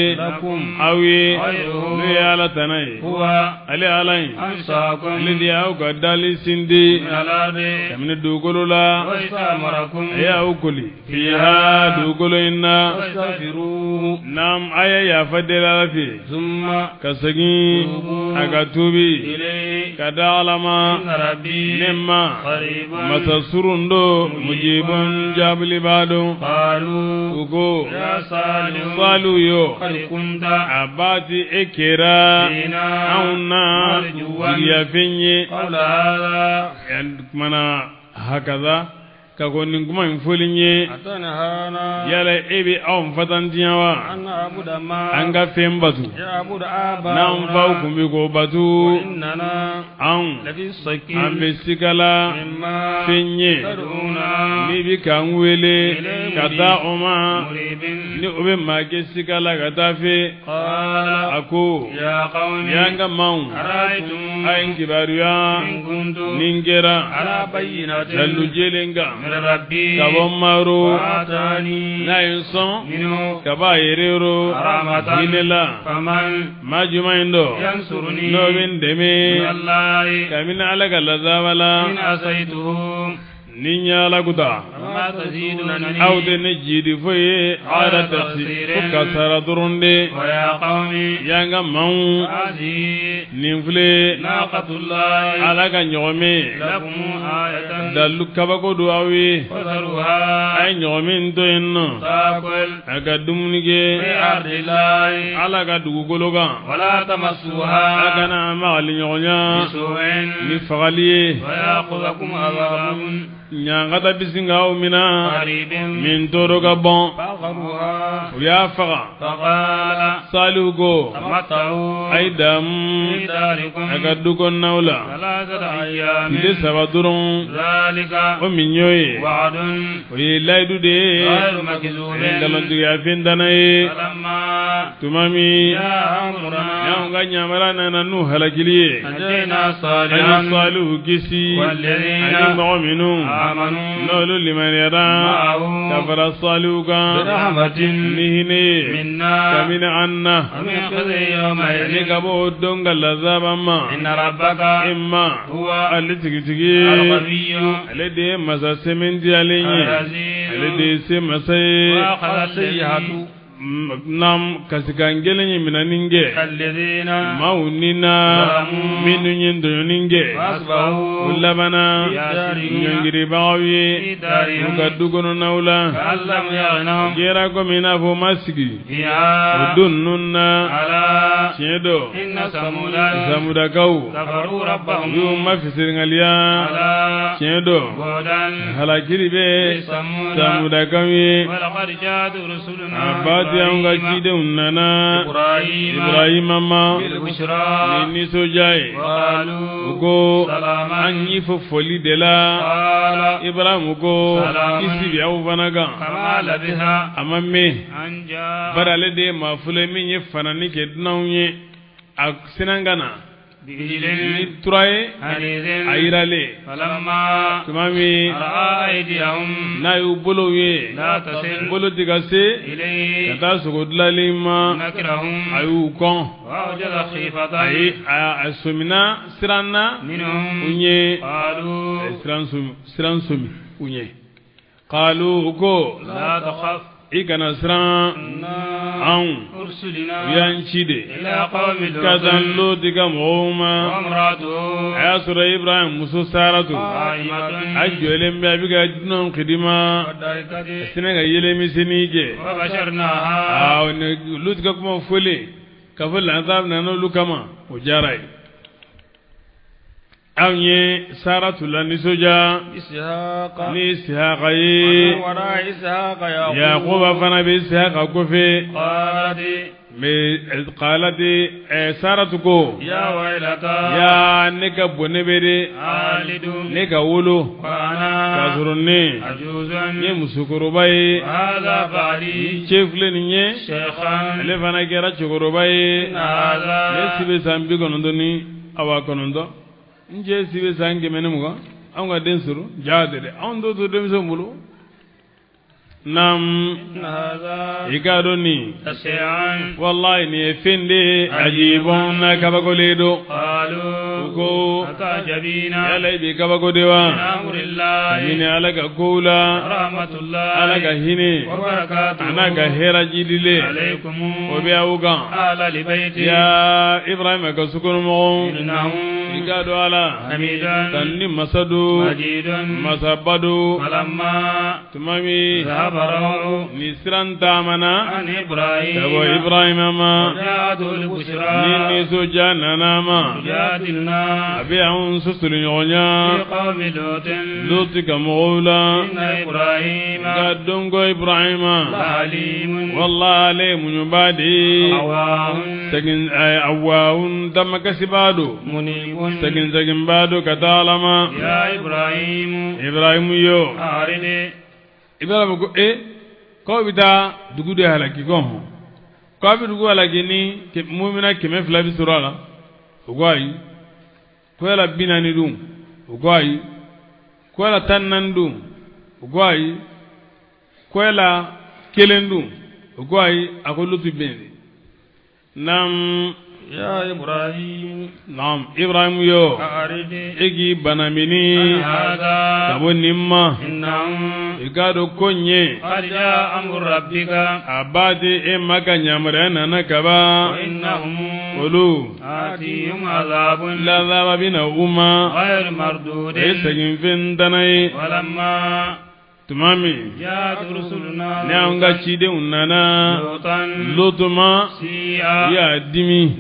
aw ye n'o ye Ala tana ye ale Ala ye ale de y'aw ka dali sindi kabini dugukolo la a y'aw koli fiha dugukolo in na naam a ye yafa deli Ala fɛ ka segin a ka tuubi ka da Ala ma ne ma masa surun don mujibun jaabilibaa don u ko Salihu yo a b'a ti e kɛra anw na jigiyafɛn ye kumana hakaza ka ko nin kuma in fɔli ye yala e bɛ anw fatantiya wa an ka fɛn batu n'an faw tun bɛ k'o batu anw an bɛ sika la fɛn ye n'i bɛ k'an wele ka taa o ma ni o bɛ maa kɛ sika la ka taa fɛ a ko y'an ka maaw a ye n kibaruya ni n kɛra dalu jɛlen kan ka bɔ maro n'a ye n sɔn ka bɔ a yɛrɛ yɔrɔ hinɛ la maa jumɛn in dɔ n'o bɛ n dɛmɛ kabini Ala ka lazaba la ni n y'Ala kuta aw tɛ ne jidi foyi ye ala tasi fo kasara dɔrɔn de y'an ka maaw nin filɛ Ala ka ɲɔgɔmɛ dalu kabako don aw ye a ye ɲɔgɔmɛ in to yen nɔ a ka dumuni kɛ Ala ka dugukolo kan a kana magali ɲɔgɔnya ni fagali ye. Ɲangata bɛ sin k'aw minɛ min tɔɔrɔ ka bon u y'a faga Salihu ko a ye damu a ka du kɔnɔnaw la tile 3 dɔrɔn o min y'o ye o ye layidu de ye nkalontigiya fɛn danna ye tuma min y'anw ka ɲamara nana n'u halakili ye an ye Salihu kisi ani mɔgɔ minnu n'olu limaniyara ka fara Salihu kan ni hinɛ ye kabini an na ani ka bɔ o don ka lazaba ma e ma ale tigitigi ale de ye masa sɛmɛntiyalen ye ale de ye se masa ye Nam kasikan gɛlɛn ye minɛni kɛ maaw ni na minnu ye tɔɲɔni kɛ u labanna ɲɔngiribagaw ye u ka du kɔnɔnaw la kɛra komi i n'a fɔ u ma sigi o don ninnu na tiɲɛ don Samudakaw u y'u ma fisirigaliya tiɲɛ don halakili bɛ Samudakaw ye a ba di an ka cidenw nana Ibrahima ma ni nisɔndiya ye u ko an y'i fo foli de la Ibrahim ko kisi bɛ aw fana kan a ma mɛn bari ale de ye maa fɔlɔ ye min ye fanani kɛ dunanw ye a siran ka na ni tura ye a yiralen tuma min n'a y'u bolow ye bolo tɛ ka se ka taa sogo dilanlen ma a y'u kɔn a sɔmina siran na u ɲɛ siran sɔmi u ɲɛ Kalu u ko i kana siran anw u y'an ci de ka taa Loti ka mɔgɔw ma a y'a sɔrɔ Ibrahim muso Saratu a jɔlen bɛ a bɛ ka dunanw kidima a sinna ka yɛlɛ misɛnnin kɛ Loti ka kuma fɔlen k'a fɔ lansara nana olu kama o diyara ye. Anw ye Saratu lanisɔndiya ni Isihaka ye Yakuba fana bɛ Isihaka kɔfɛ qalati Saratu ko yaa ne ka bɔnɛ bɛ de ne ka wolo k'a sɔrɔ ne ye musokɔrɔba ye n cɛ filɛ nin ye ale fana kɛra cɛkɔrɔba ye ne si bɛ san 99 n cɛ si bɛ san 120 anw ka den sɔrɔ jaa de dɛ anw t'o to denmisɛnw bolo naam i k'a dɔn nin walayi nin ye fɛn de ye ajibun na kabakolen don u ko yala i bɛ kabako de wa kabini Ala ka kow la Ala ka hinɛ a n'a ka hɛrɛ jidilen o bɛ aw kan ya Ibrahima ka sokɔnɔmɔgɔw i k'a dɔn Ala tanuni masa don masaba don tuma min ni siran taamana ka bɔ Ibrahima ma ni nisɔndiya nana a ma a bɛ anw susuli ɲɔgɔnya Loti ka mɔgɔw la nka don ko Ibrahima walahi ale ye muɲubaa de ye segin awwaahun damakasibaa don segin seginbaa don ka taa Ala ma Ibrahim yo Ibrahim ko e k'aw bɛ taa dugu de halaki ko hɔn k'aw bɛ dugu halaki ni mumina 200 bɛ sɔrɔ a la o ko ayi ko yala 40 dun o ko ayi ko yala 14 dun o ko ayi ko yala 1 dun o ko ayi a ko Lutu bɛ yen de naam ya Ibrahim naam Ibrahim yo e k'i banamini ka bɔ nin ma i k'a dɔn ko n ye a b'a di e ma ka yamaruya nana kaban olu lazaba bɛ na u ma o ye seginfɛn tana ye. Tuma min ne an ka cidenw nana Lutu ma u y'a dimi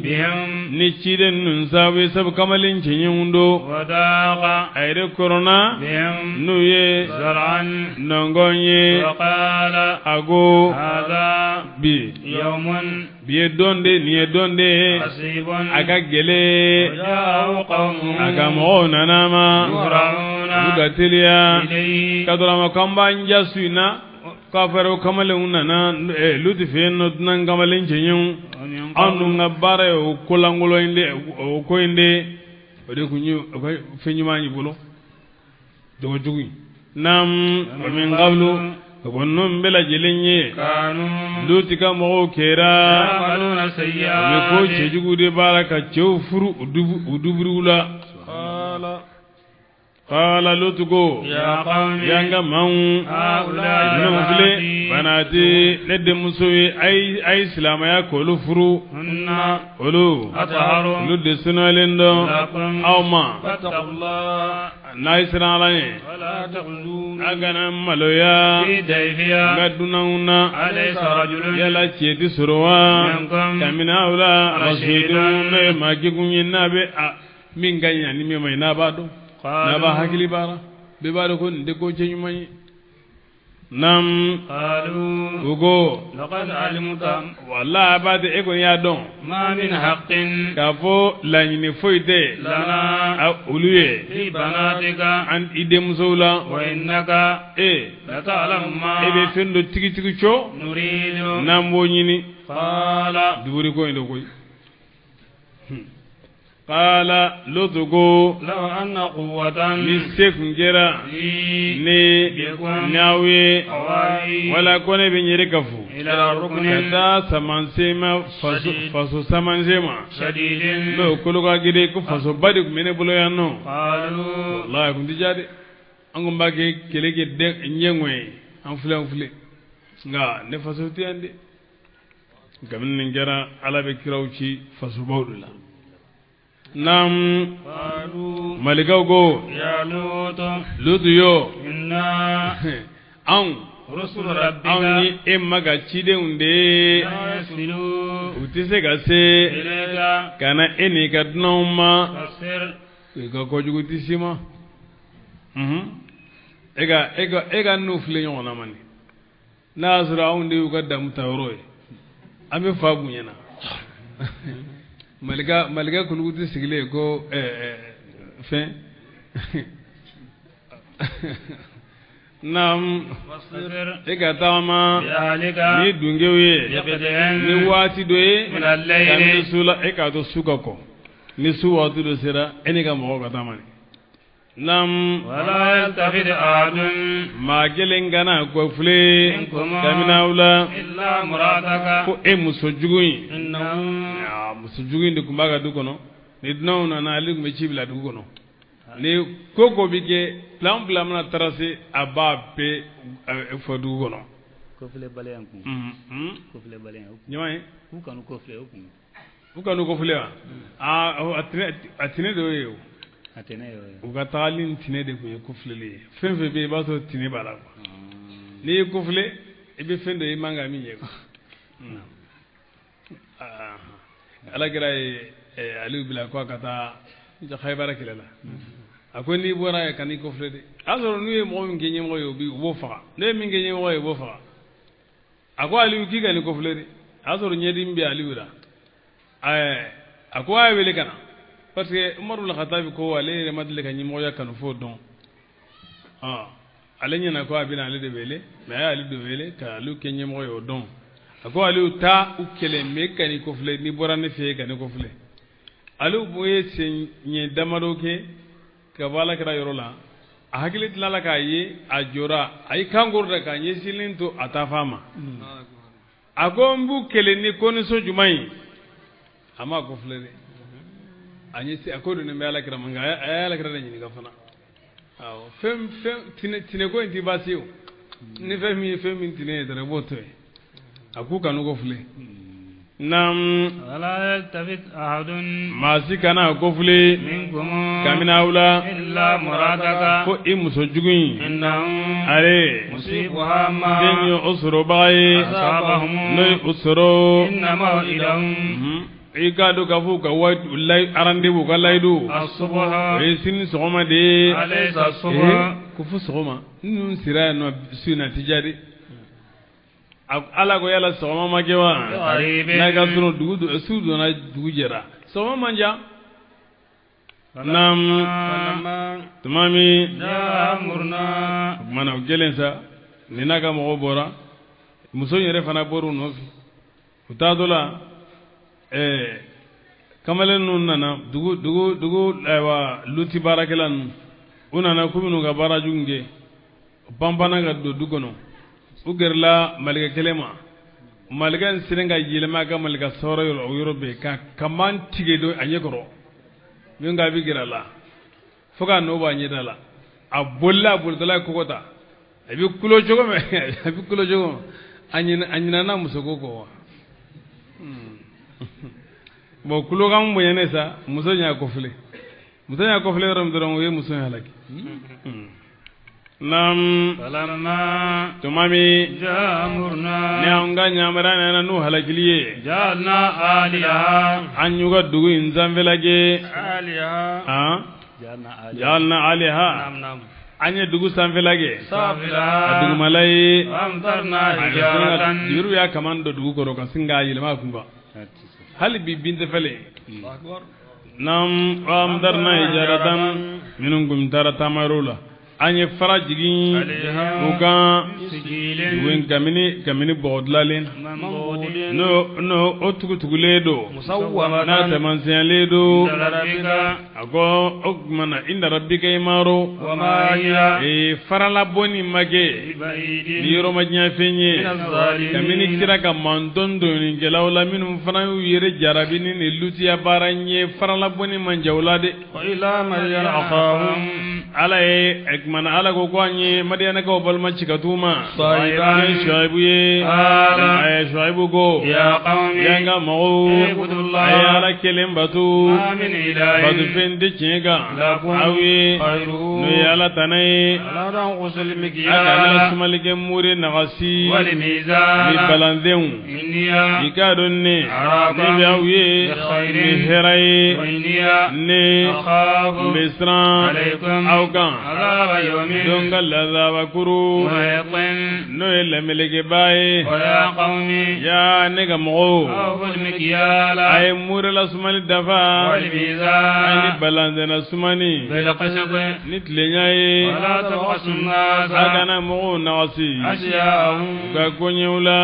ni ciden ninnu sababu ye sabu kamalen cɛɲinw don a yɛrɛ kɔrɔna n'u ye nɔngɔn ye a ko bi bi ye don de nin ye don de ye a ka gɛlɛn a ka mɔgɔw nana a ma u ka teliya ka dɔrɔn ma k'an b'an ja su in na k'a fɔra ko kamalenw nana Lutu fɛ yen nɔ dunan kamalen cɛɲinw anw dun ka baara ye o kolankolon in de o ko in de o de tun ye o ka fɛn ɲuman y'i bolo jogo jugu in naam wa min qablu ka bɔ ninnu bɛɛ lajɛlen ye Lutu ka mɔgɔw kɛra u bɛ ko cɛjugu de baara ka cɛw furu u duburiw la qala Lutu ko ya n ka maaw ninnu filɛ banati ne denmuso ye a ye silamɛya k'olu furu olu olu de sanuyalen don aw ma n'a ye siran Ala ɲɛ a kana maloya n ka dunanw na yala cɛ tɛ sɔrɔ wa kabini aw la rasidun n'o ye maa jɛkun ye n'a bɛ a min ka ɲi ani min man ɲi n'a b'a dɔn n'a b'a hakili baara bɛɛ b'a dɔn ko nin tɛ ko cɛ ɲuman ye Naam u ko wala a b'a e kɔni y'a dɔn k'a fɔ laɲini foyi tɛ olu ye an i denmusow la e e bɛ fɛn dɔn tigitigi co n'an b'o ɲini duburi ko in don koyi Qala Lutu ko ni se tun kɛra ne n'aw ye wala ko ne bɛ n yɛrɛ kafo ka taa samansen ma faso samansen ma n'o kolo ka gɛlɛn ko fasoba de tun bɛ ne bolo yan nɔ walahi a tun tɛ diya dɛ an tun b'a kɛ kɛlɛ kɛ ɲɛgo ye an filɛ an filɛ nka ne faso tɛ yan dɛ kabini nin kɛra ala bɛ kiraw ci fasobaw de la naam malikaw ko lutu yo anw anw ye e ma ka cidenw de ye u tɛ se ka se ka na e n'i ka dunanw ma i ka kojugu tɛ s'i ma e ka e ka n'u filɛ ɲɔgɔn na man n'a y'a sɔrɔ anw de y'u ka damu ta yɔrɔ ye an bɛ fa bonyana malika malika kulukutu sigilen ko fɛn naam e ka taama ni dungew ye ni waati dɔ ye kabini su la e k'a to su ka kɔ ni su waati dɔ sera e n'i ka mɔgɔw ka taama Naam wala yaltafit ahadun maa kelen kana kɔfile kabini aw la illa imra'ataka ko e muso jugu in muso jugu in de tun b'a ka du kɔnɔ ni dunanw nana ale tun bɛ ci bila dugu kɔnɔ ni ko ko bɛ kɛ plan plan mana tracer a b'a bɛɛ fɔ dugu kɔnɔ kɔfilɛbaliya kun kɔfilɛbaliya ɲuman ye k'u kanu kɔfilɛ o kun u kanu kɔfilɛ wa aa a tɛnɛ de ye o a tɛnɛ y'o ye u ka tagali ni tɛnɛ de tun ye kɔfilɛli ye fɛn fɛn bɛ yen i b'a sɔrɔ tɛnɛ b'a la quoi n'i ye kɔfilɛ i bɛ fɛn dɔ ye i man ka min ye quoi ala kira ye Aliyu bila ko a ka taa Hayibara kɛlɛ la a ko n'i bɔra yen kan'i kɔfilɛ dɛ a y'a sɔrɔ n'u ye mɔgɔ min kɛ ɲɛmɔgɔ ye u b'o faga n'u ye min kɛ ɲɛmɔgɔ ye u b'o faga a ko Aliyu k'i kan'i kɔfilɛ dɛ a y'a sɔrɔ ɲɛdimi bɛ Aliyu la ɛɛ a ko a ye wele ka na parce que Umaru ibn Khattabi ko ale yɛrɛ ma deli ka ɲɛmɔgɔya kanu f'o don ale ɲɛna ko a bɛna ale de wele mais a ye Aliyu de wele ka Aliyu kɛ ɲɛmɔgɔ ye o don a ko Aliyu taa u kɛlɛ mais kan'i kɔfilɛ n'i bɔra ne fɛ yen kan'i kɔfilɛ Aliyu bo ye sen ɲɛ damadɔ kɛ ka bɔ ala kira yɔrɔ la a hakili tilala k'a ye a jɔra a ye kan kɔrɔta k'a ɲɛsinlen to a taafan ma a ko n b'u kɛlɛ ni condition jumɛn ye a ma kɔfilɛ dɛ a ɲɛsin a ko dun bɛ ala kira ma nka a ye ala kira de ɲininka fana awɔ fɛn fɛn tinɛ tinɛko in tɛ baasi ye o ni fɛn min ye fɛn min tinɛ ye dɔrɔn i b'o to yen a k'u kan'u kɔfilɛ. Naam. Wala yaltafit ahadun. Maa si kana kofili. Minkum. Kabini aw la. Illa imra'ataka. Ko i muso jugu in. Innahu. Ale. Musibuha ma. Den ye o sɔrɔbaga ye. Asabahum. N'o ye o sɔrɔ. Inna maw'idahum. I k'a dɔn k'a fɔ u ka waati rendez-vous u ka layidu. As-subha. O ye sini sɔgɔma de ye. Alaysa as-subha. Ko fo sɔgɔma ninnu sera yan nɔ su in na a ti diya dɛ. Ala ko yala sɔgɔma ma kɛ wa? N'a ka surun dugu su donna dugu jɛra sɔgɔma man jan. Naam. Tuma min. O tuma na o kɛlen sa nin n'a ka mɔgɔw bɔra muso in yɛrɛ fana bɔra u nɔfɛ u taatɔ la kamalen ninnu nana dugu dugu dugu ayiwa luti baarakɛla ninnu u nana k'u bɛn'u ka baara jugu kɛ u panpanna ka don du kɔnɔ. U gɛrɛla malikɛ kelen ma malikɛ in selen ka yɛlɛma ka malika sɔrɔ yɔrɔ o yɔrɔ bɛɛ ka kaman tigɛ don a ɲɛkɔrɔ min ka bɛ gɛrɛ a la fo k'a nɔ bɔ a ɲɛda la a bolila a bolitɔla ye kogo ta a bɛ kulo cogo min a bɛ kulo cogo min a ɲinɛna musoko kɔ wa bon kulokan bonyanen sa muso y'a kɔfilɛ muso y'a kɔfilɛ yɔrɔ min dɔrɔn o ye muso in halaki. Naam. Falamma. Tuma min. Jaa amruna. Ni an ka yamaruya nana n'u halakili ye. Ja'alna 'aliyaha. An y'u ka dugu in sanfɛla kɛ. 'Aliyaha. Han. Ja'alna 'aliyaha. Naam naam. An ye dugu sanfɛla kɛ. Safilaha. A dugumala ye. Wa amtarna hijaratan. Juru y'a kaman don dugu kɔrɔ ka sin k'a yɛlɛma a kun kan. Hali bi bin tɛ falen. Naam wa amtarna hijaratan minnu kun taara taamayɔrɔw la. An ye fara jigin u kan dugu in kabini bɔgɔ dilanlen n'o o tugutugulen don n'a taamasiyɛnlen don a ko o tuma na inna rabbika i maro ee faralabɔni ma kɛ ni yɔrɔ ma diɲɛ fɛn ye kabini kira ka mantɔn dɔnnikɛlaw la minnu fana y'u yɛrɛ jarabi ni nin lutiya baara in ye faralabɔni man ja u la dɛ. Ala ye kumana ala ko ko an ye madiyanakaw balima ci ka t'u ma Shuaibu ye Shuaibu ko ya n ka mɔgɔw a ye ala kelen bato bato fɛn tɛ tiɲɛ kan aw ye n'o ye ala tana ye a kana sumali kɛ mure nagasi ni balandenw i k'a dɔn ne bɛ aw ye ni hɛrɛ ye ne n bɛ siran aw kan don ka lazabakuru n'o ye lamelekeba ye yaa ne ka mɔgɔw a ye murela sumani dafa a ni balanzɛnna sumani ni tilenya ye a kana mɔgɔw nagasi u ka koɲɛw la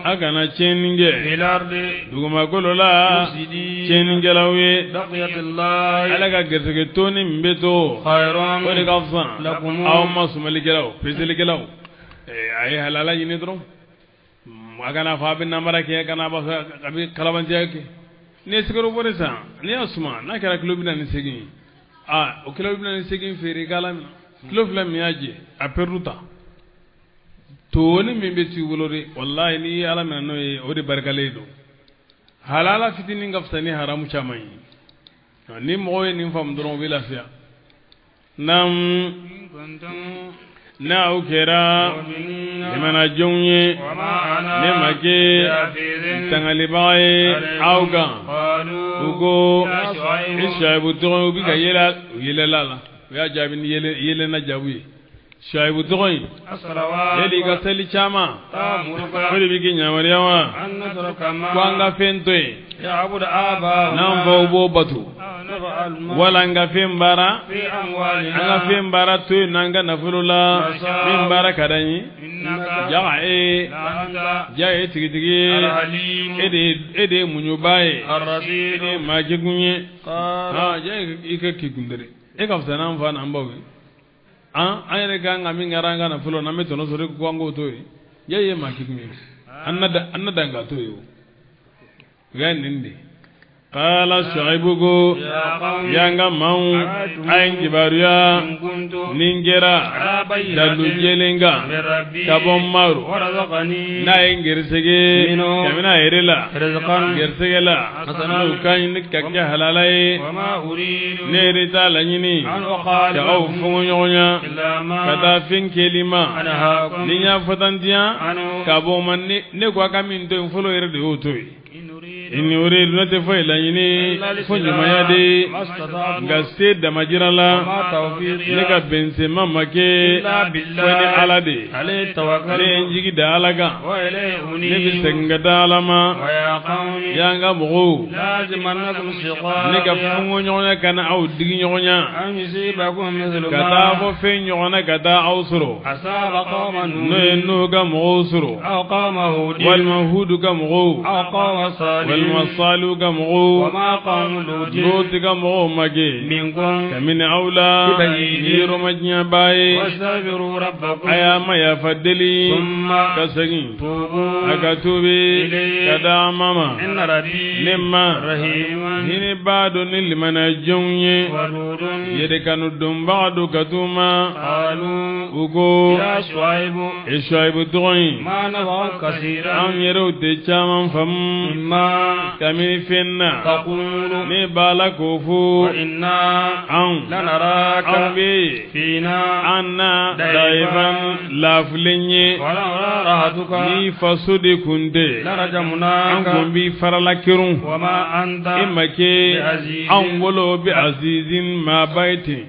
a kana tiɲɛni kɛ dugumakolo la tiɲɛnikɛlaw ye ala ka garisɛgɛ toni min bɛ to o de ka fisa aw ma sumalikɛlaw peselikɛlaw a ye halala ɲini dɔrɔn a kana fɔ a bɛ namara kɛ kana b'a fɔ a bɛ kalabantiya kɛ n'i ye sukaro bɔrɛ san n'i y'a suma n'a kɛra kilo 48 ye aa o kilo 48 feere i k'a minɛ kilo 2 min y'a jɛ a perdu ta toni min bɛ t'i bolo de walahi n'i ye ala minɛ n'o ye o de barikalen don halala fitinin ka fisa ni haramu caman ye ni mɔgɔw ye nin faamu dɔrɔn u bɛ lafiya. Naam n'aw kɛra limanajɔnw ye ne ma kɛ tangalibaga ye aw kan u ko i Shuaibu tɔgɔ u bɛ ka yɛlɛ u yɛlɛla la u y'a jaabi ni yɛlɛnna jaabu ye Shuaibu tɔgɔ in yali i ka seli caman o de bɛ k'i yamaruya wa ko an ka fɛn to yen n'an faw b'o bato wala an ka fɛn baara an ka fɛn baara to yen n'an ka nafolo la min baara ka d'an ye jaga e ja ye tigitigi ye e de ye muɲubaa ye e de ye maakekun ye ja i ka kekun dɛ e ka fisa n'an fa n'an baw ye an yɛrɛ kan ka min kɛra an ka nafolo n'an bɛ tɔnɔ sɔrɔ ko an k'o to yen ja ye maakekun ye an na dan ka to yen o o y'a nin de. Kala Shuaibu ko ya n ka maaw a ye n kibaruya ni n kɛra dalu jɛlen kan ka bɔ n ma rɔ n'a ye n gɛrɛsɛgɛ kabini a yɛrɛ la gɛrɛsɛgɛ la n'o ka ɲi ka kɛ halala ye ne yɛrɛ t'a laɲini ka aw fɔnkɔɲɔgɔnya ka taa fɛn kɛli ma ni n y'a fatantiya ka bɔ o ma ne ko a ka min to yen fɔlɔ yɛrɛ de y'o to yen. In uridu ne tɛ foyi laɲini fo ɲumanya de nka se damajira la ne ka bɛnsenma ma kɛ fo ni ala de ne ye n jigi da ala kan ne bɛ segin ka taa ala ma ya n ka mɔgɔw ne ka fɔnkɔɲɔgɔnya kana aw digi ɲɔgɔnya ka taa fɔ fɛn ɲɔgɔnna ka taa aw sɔrɔ n'o ye Nuhu ka mɔgɔw sɔrɔ walima Hudu ka mɔgɔw walima Salihu ka mɔgɔw Luti ka mɔgɔw ma kɛ kabini aw la yɔrɔ majanyabaa ye a y'a ma yafa deli ka segin a ka tuubi ka da ma ma ne ma hinɛbaa don ni limaniya jɔnw ye yɛrɛ kanu donbaga don ka t'u ma u ko e Shuaibu tɔgɔ in anw yɛrɛw tɛ caman faamu kabini fɛn na ne b'a la k'o fɔ anw anw bɛ an na dayifan laafulen ye ni faso de kun tɛ an kun b'i farala kerun e ma kɛ anw bolo bi azizin maaba ye ten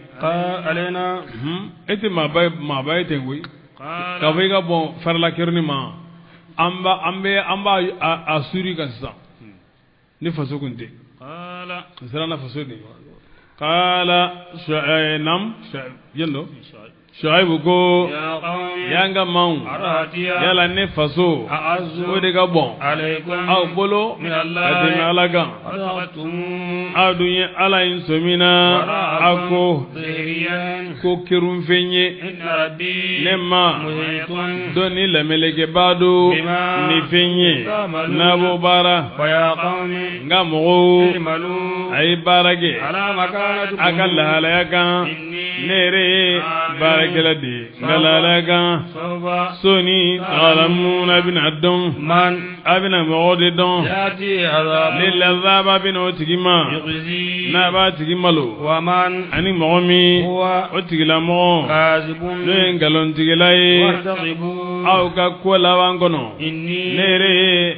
e tɛ maaba ye ten koyi k'a fɔ i ka bɔn farala kerunni ma an b'a an bɛ an b'a a suri kan sisan ni faso kun tɛ n siranna faso de kala nam yen don Shuaibu ko ya n ka maaw yala ne faso o de ka bon aw bolo ka tɛmɛ ala kan aw dun ye ala in sɔmina a ko ko kerunfɛn ye ne ma dɔn ni lamelekebaa don ni fɛn ye n'a b'o baara n ka mɔgɔw a ye baara kɛ a ka lahalaya kan ne yɛrɛ ye baarakɛla de ye n ka lahalaya kan sɔɔni ta'lamuna a bɛna dɔn a bɛna mɔgɔ de dɔn ni lazaba bɛna o tigi ma n'a b'a tigi malo ani mɔgɔ min o tigilamɔgɔ n'o ye nkalontigɛla ye aw ka ko laban kɔnɔ ne yɛrɛ ye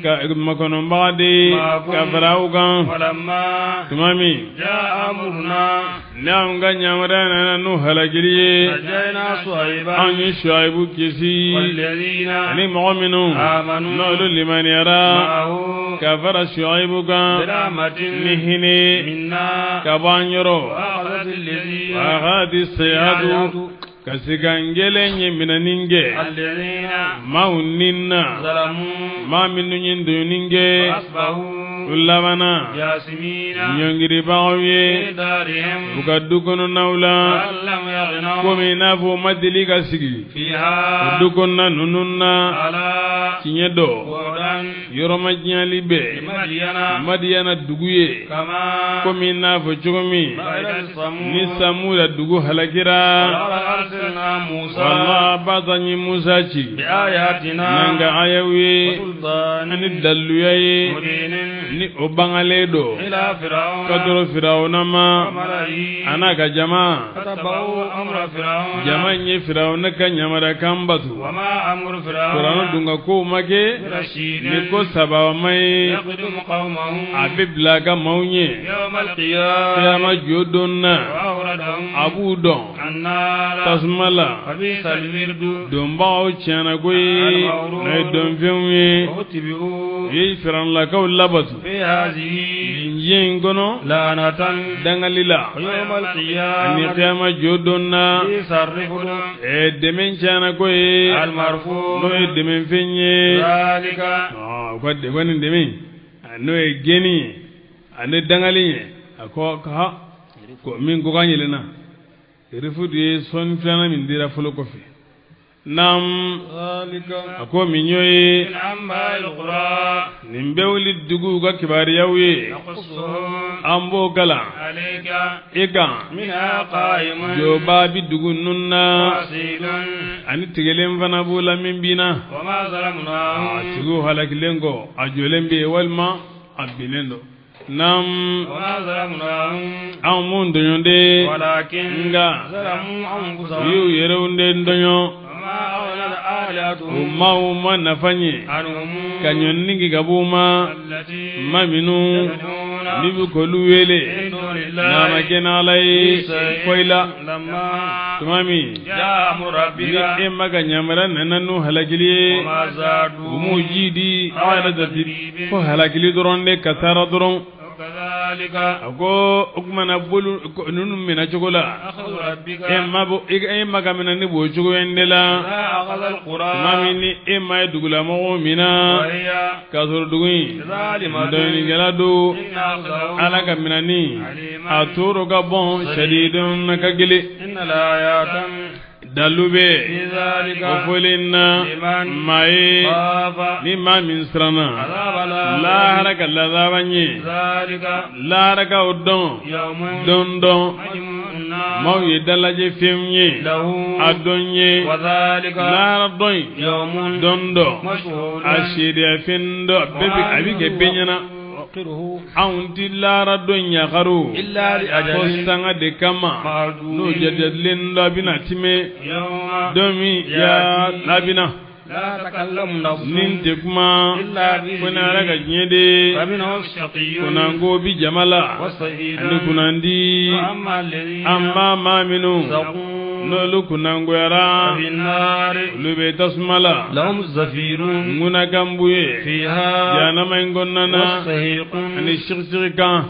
ka makɔnɔbaga de ye ka fara aw kan tuma min n'anw ka yamaruya nana n'u halakili ye anw ye Shuaibu kisi ani mɔgɔ minnu n'olu limaniyara ka fara Shuaibu kan ni hinɛ ka bɔ an yɔrɔ wa sayhatu kasikan gɛlɛn ye minɛni kɛ maaw ni na maa minnu ye tɔɲɔni kɛ u labanna ɲɔngiribagaw ye u ka du kɔnɔnaw la komi i n'a fɔ u ma deli ka sigi du kɔnɔna ninnu na tiɲɛ dɔ yɔrɔ majanyali bɛ Madiyana dugu ye komi i n'a fɔ cogo min ni Samuda dugu halakira wala an ye Musa ci n'an ka ayaw ye ani daliluya ye ni o bangalen don ka tɔrɔ Firawuna ma a n'a ka jama jama in ye Firawuna ka yamaruyakan bato Firawuna dun ka kow ma kɛ ni ko sababama ye a bɛ bila a ka maaw ɲɛ kiyama jɔ don na a b'u dɔn tasuma la donbagaw tiɲɛna ko ye n'o ye donfɛnw ye u ye Firawunalakaw labato nin diɲɛ in kɔnɔ dangali la ani kiyama jɔ don na dɛmɛ tiɲɛna ko ye n'o ye dɛmɛfɛn ye u ka dɛmɛ ni dɛmɛ n'o ye gɛnni ye ani dangali ye a ko ko min ko kan yɛlɛnna rifudu ye sɔnni filanan min dira fɔlɔ kɔfɛ. Naam a ko min y'o ye nin bɛɛ wuli duguw ka kibaruyaw ye an b'o kalan e kan jɔba bi dugu ninnu na ani tigɛlen fana b'o la min binna a tigiw halakilen kɔ a jɔlen bɛ yen walima a binnen don. Naam anw m'u tɔɲɔ de nka u y'u yɛrɛw de tɔɲɔ u maaw ma nafa ɲɛ ka ɲɔni kɛ ka b'u ma ma minnu n'i bɛ k'olu wele n'a ma kɛ n'Ala ye foyi la tuma min ni e ma ka yamaruya nana n'u halakili ye u m'u jidi ala jate fo halakili dɔrɔn de kasara dɔrɔn a ko o tuma na bolo ninnu minɛ cogo la e ma ka minɛ ni b'o cogo in de la tuma min ni e ma ye dugulamɔgɔw minɛ k'a sɔrɔ dugu in dɔnnikɛla don ala ka minɛni a tɔɔrɔ ka bon sadidun ka gɛlɛn dalu bɛ o fɔlen na maa ye ni maa min siranna lahara ka lazaaba ɲɛ lahara ka o dɔn don dɔn maaw ye dalajɛ fɛn ye a dɔn ye lahara dɔn in don dɔ a seereya fɛn dɔ bɛɛ bɛ a bɛ kɛ bɛɛ ɲɛna. Anw ti lahara don ɲagaru fo sanga de kama n'o jatelen dɔ a bɛna timɛ don min ya n'a bɛna ni tɛ kuma ko ni Ala ka diɲɛ de kunnango bi jama la ani kunnandi an b'a maa minnu n'olu kunnangoyara olu bɛ tasuma la ŋunakanbu ye jahanama in kɔnɔna na ani sigisigikan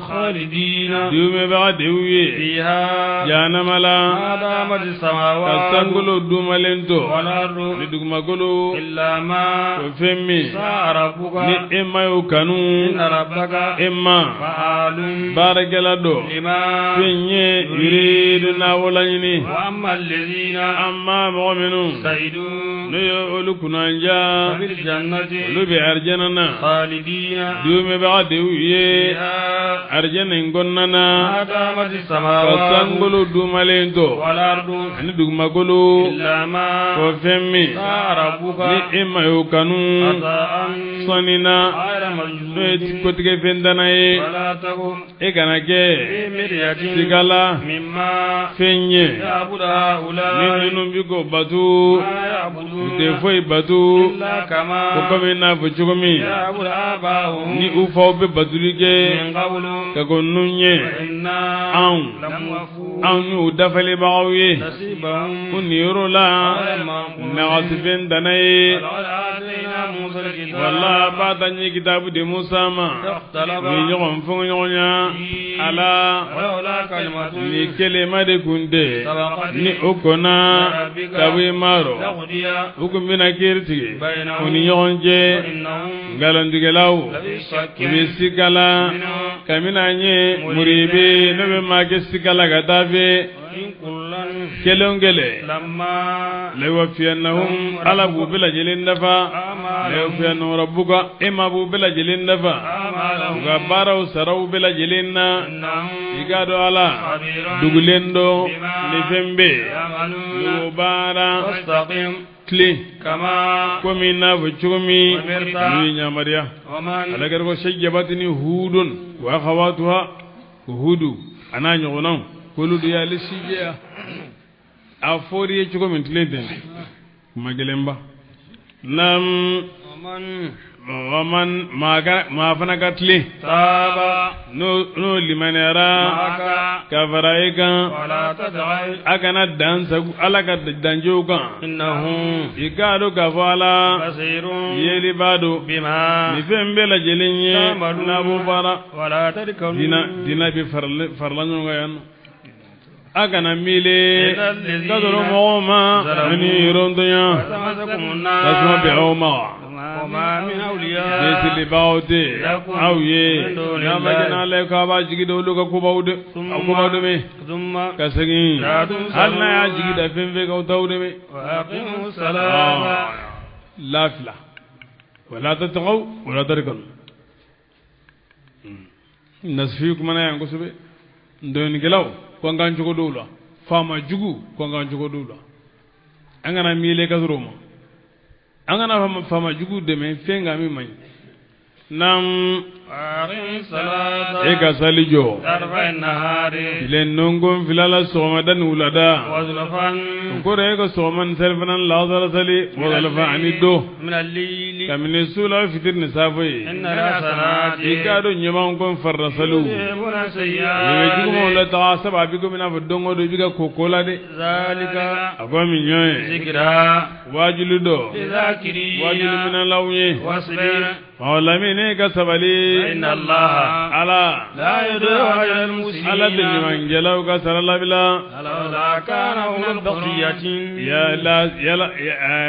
duumɛbaga de y'u ye jahanama la ka sankolo dumalen to ni dugumakolo o fɛn min ni e ma y'o kanu e ma baarakɛla dɔ fɛn ye yiridu n'a laɲini an ma mɔgɔ minnu n'o ye olu kunnandiya olu bɛ arijana na duumɛbaga de y'u ye arijana in kɔnɔna na ka sankolo dumalen to ani dugumakolo o fɛn min ni e ma y'o kanu sɔnni na n'o ye kotigɛ fɛn danna ye e kana kɛ siga la fɛn ye ni ninnu bi k'o bato u tɛ foyi bato ko komi n'a fɔ cogo min ni u faw bɛ batoli kɛ ka kɔn ninnu ɲɛ anw anw y'u dafalibagaw ye ko nin yɔrɔ la nagasifɛn danna ye wala b'a ta ɲɛ kitabu di Musa ma ni ɲɔgɔn fɔɲɔgɔnya ala ni kelema de kun tɛ ni o kɔnna ka bɔ i ma rɔ u kun bɛna kiiri tigɛ u ni ɲɔgɔn cɛ nkalontigɛlaw u bɛ sika la kabini an ye muribi n'o bɛ maa kɛ sika la ka taa fɛ kelen kelen layuwaffiyannahum ala b'u bɛɛ lajɛlen dafa layuwaffiyannahum rabbuka e ma b'u bɛɛ lajɛlen dafa u ka baaraw saraw bɛɛ lajɛlen na i k'a dɔn ala dugulen don ni fɛn bɛ yen baara tilen komi n'a fɔ cogo min n'u ye yamaruya ala kɛra ko sayyabatni hudun wa akhawatuha hudu a n'a ɲɔgɔnnaw k'olu de y'ale sijɛya a fɔr'i ye cogo min tilen tɛ kuma gɛlɛnba naam maa fana ka tilen n'o limaniyara ka fara e kan a kana dan sago ala ka danjɛw kan i k'a dɔn k'a fɔ ala yelibaa don ni fɛn bɛɛ lajɛlen ye n'a b'o baara dina bɛ farala ɲɔgɔn kan yan nɔ. A kana miiri ka sɔrɔ mɔgɔw ma ani yɔrɔntɔnya tasuma bɛ aw ma nesilibaaw tɛ aw ye n'a ma jɛn n'Ala ye k'a b'a jigi da olu ka kobaw de kobaw dɛmɛ ka segin hali n'a y'a jigi da fɛn fɛn kan o t'aw dɛmɛ lafila wala tatagaw wala tarkanu nasifi kumana yan kosɛbɛ dɔnnikɛlaw ko an k'an cogo dɔw la faama jugu ko an k'an cogo dɔw la an kana miiri ka sɔrɔ o ma an kana faama jugu dɛmɛ fɛn kan min man ɲi naam e ka sali jɔ tile nɔnkɔn fila la sɔgɔmada ni wulada o kɔrɔ e ka sɔgɔma ni selifana ni laansara sali wa ani do kabini su la fitiri ni saafo ye i k'a dɔn ɲuman ko farida saliw u bɛ jugumanw lataga sabu a bɛ komi i n'a fɔ don o don i bɛ ka ko ko la dɛ a ko min ɲɔgɔn ye waajuli dɔ waajuli minɛlaw ye ɔ lamini ka sabali ala ala tɛ ɲumankɛlaw ka sara labila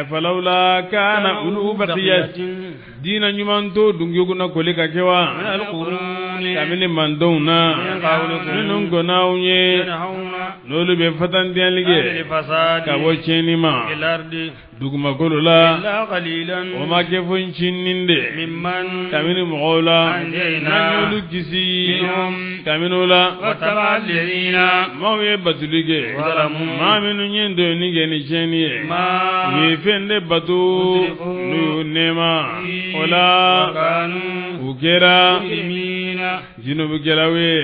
falawla kana ulu baqiyatin diina ɲuman to dungew kunna koli ka kɛ wa kabini mandenw na minnu kɔnnaw ye n'olu bɛ fatandiyali kɛ ka bɔ tiɲɛni ma dugumakolo la o ma kɛ fo ncinin de kabini mɔgɔw la n'an y'olu kisi kabini o la maaw ye batoli kɛ maa minnu ye dɔnni kɛ ni tiɲɛni ye u ye fɛn de bato n'u y'u nɛɛma o la u kɛra junubukɛlaw ye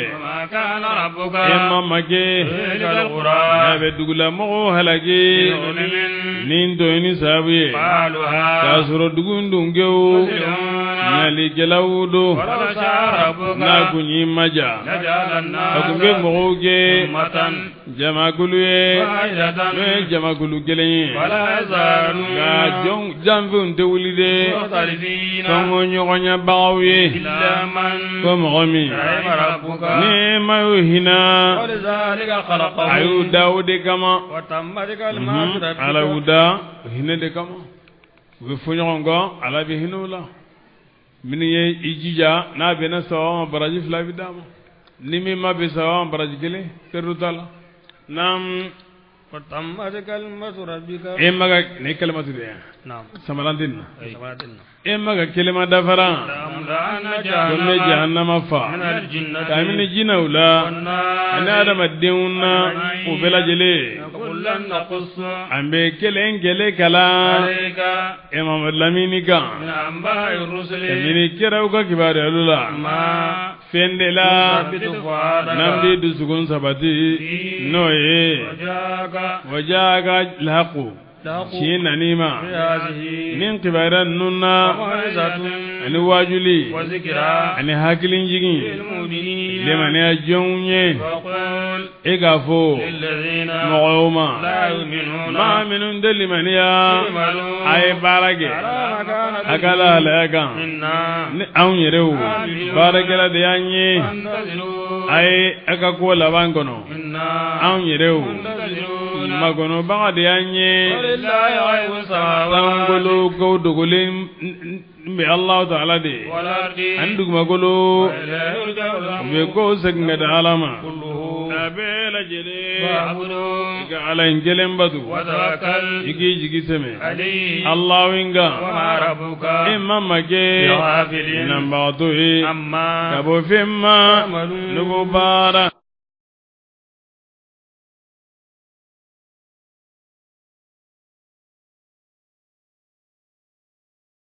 e ma ma kɛ n'a bɛ dugulamɔgɔw halaki ni tɔɲɔni sababu ye k'a sɔrɔ dugu dunkew ɲalikɛlaw don n'a kun y'i maja a kun bɛ mɔgɔw kɛ jamakulu ye n'o ye jamakulu kelen ye nka janfɛnw tɛ wuli de fɔnkɔ ɲɔgɔnyabagaw ye ko mɔgɔ min ni ma y'u hinɛ a y'u da o de kama ala y'u da hinɛ de kama u bɛ fɔ ɲɔgɔn kɔ ala bɛ hinɛ u la minnu ye i jija n'a bɛnna sawaba ma baraji fila bɛ d'a ma ni min ma bɛn sawaba ma baraji kelen seerew t'a la naam e ma ka nin kalimatu de ye samalan tɛ nin na e ma ka kelema dafara ko n bɛ jahannama fa kabini jinɛw la ani adamadenw na u bɛɛ lajɛlen an bɛ kelen kelen kalan e Mamadu lamini kan kabini kiraw ka kibaruyalu la fɛn de la n'an bɛ dusukun sabati n'o ye wajaaka alhaqu tiɲɛ nan'i ma nin kibaruya ninnu na ani waajuli ani hakilijigin limaniya jɔnw ye e k'a fɔ mɔgɔw ma maa minnu tɛ limaniya a ye baara kɛ a ka lahalaya kan ni anw yɛrɛw baarakɛla de y'an ye a ye a ka ko laban kɔnɔ anw yɛrɛw makɔnɔbaga de y'an ye sankolo ko dogolen bɛ Alahu taala de ye ani dugumakolo u bɛ ko segin ka di Ala ma a bɛɛ lajɛlen i ka Ala in kelen bato i k'i jigi sɛmɛ Alahu in kan e ma ma kɛ ɲinɛbagatɔ ye ka bɔ fɛn ma n'u b'o baara.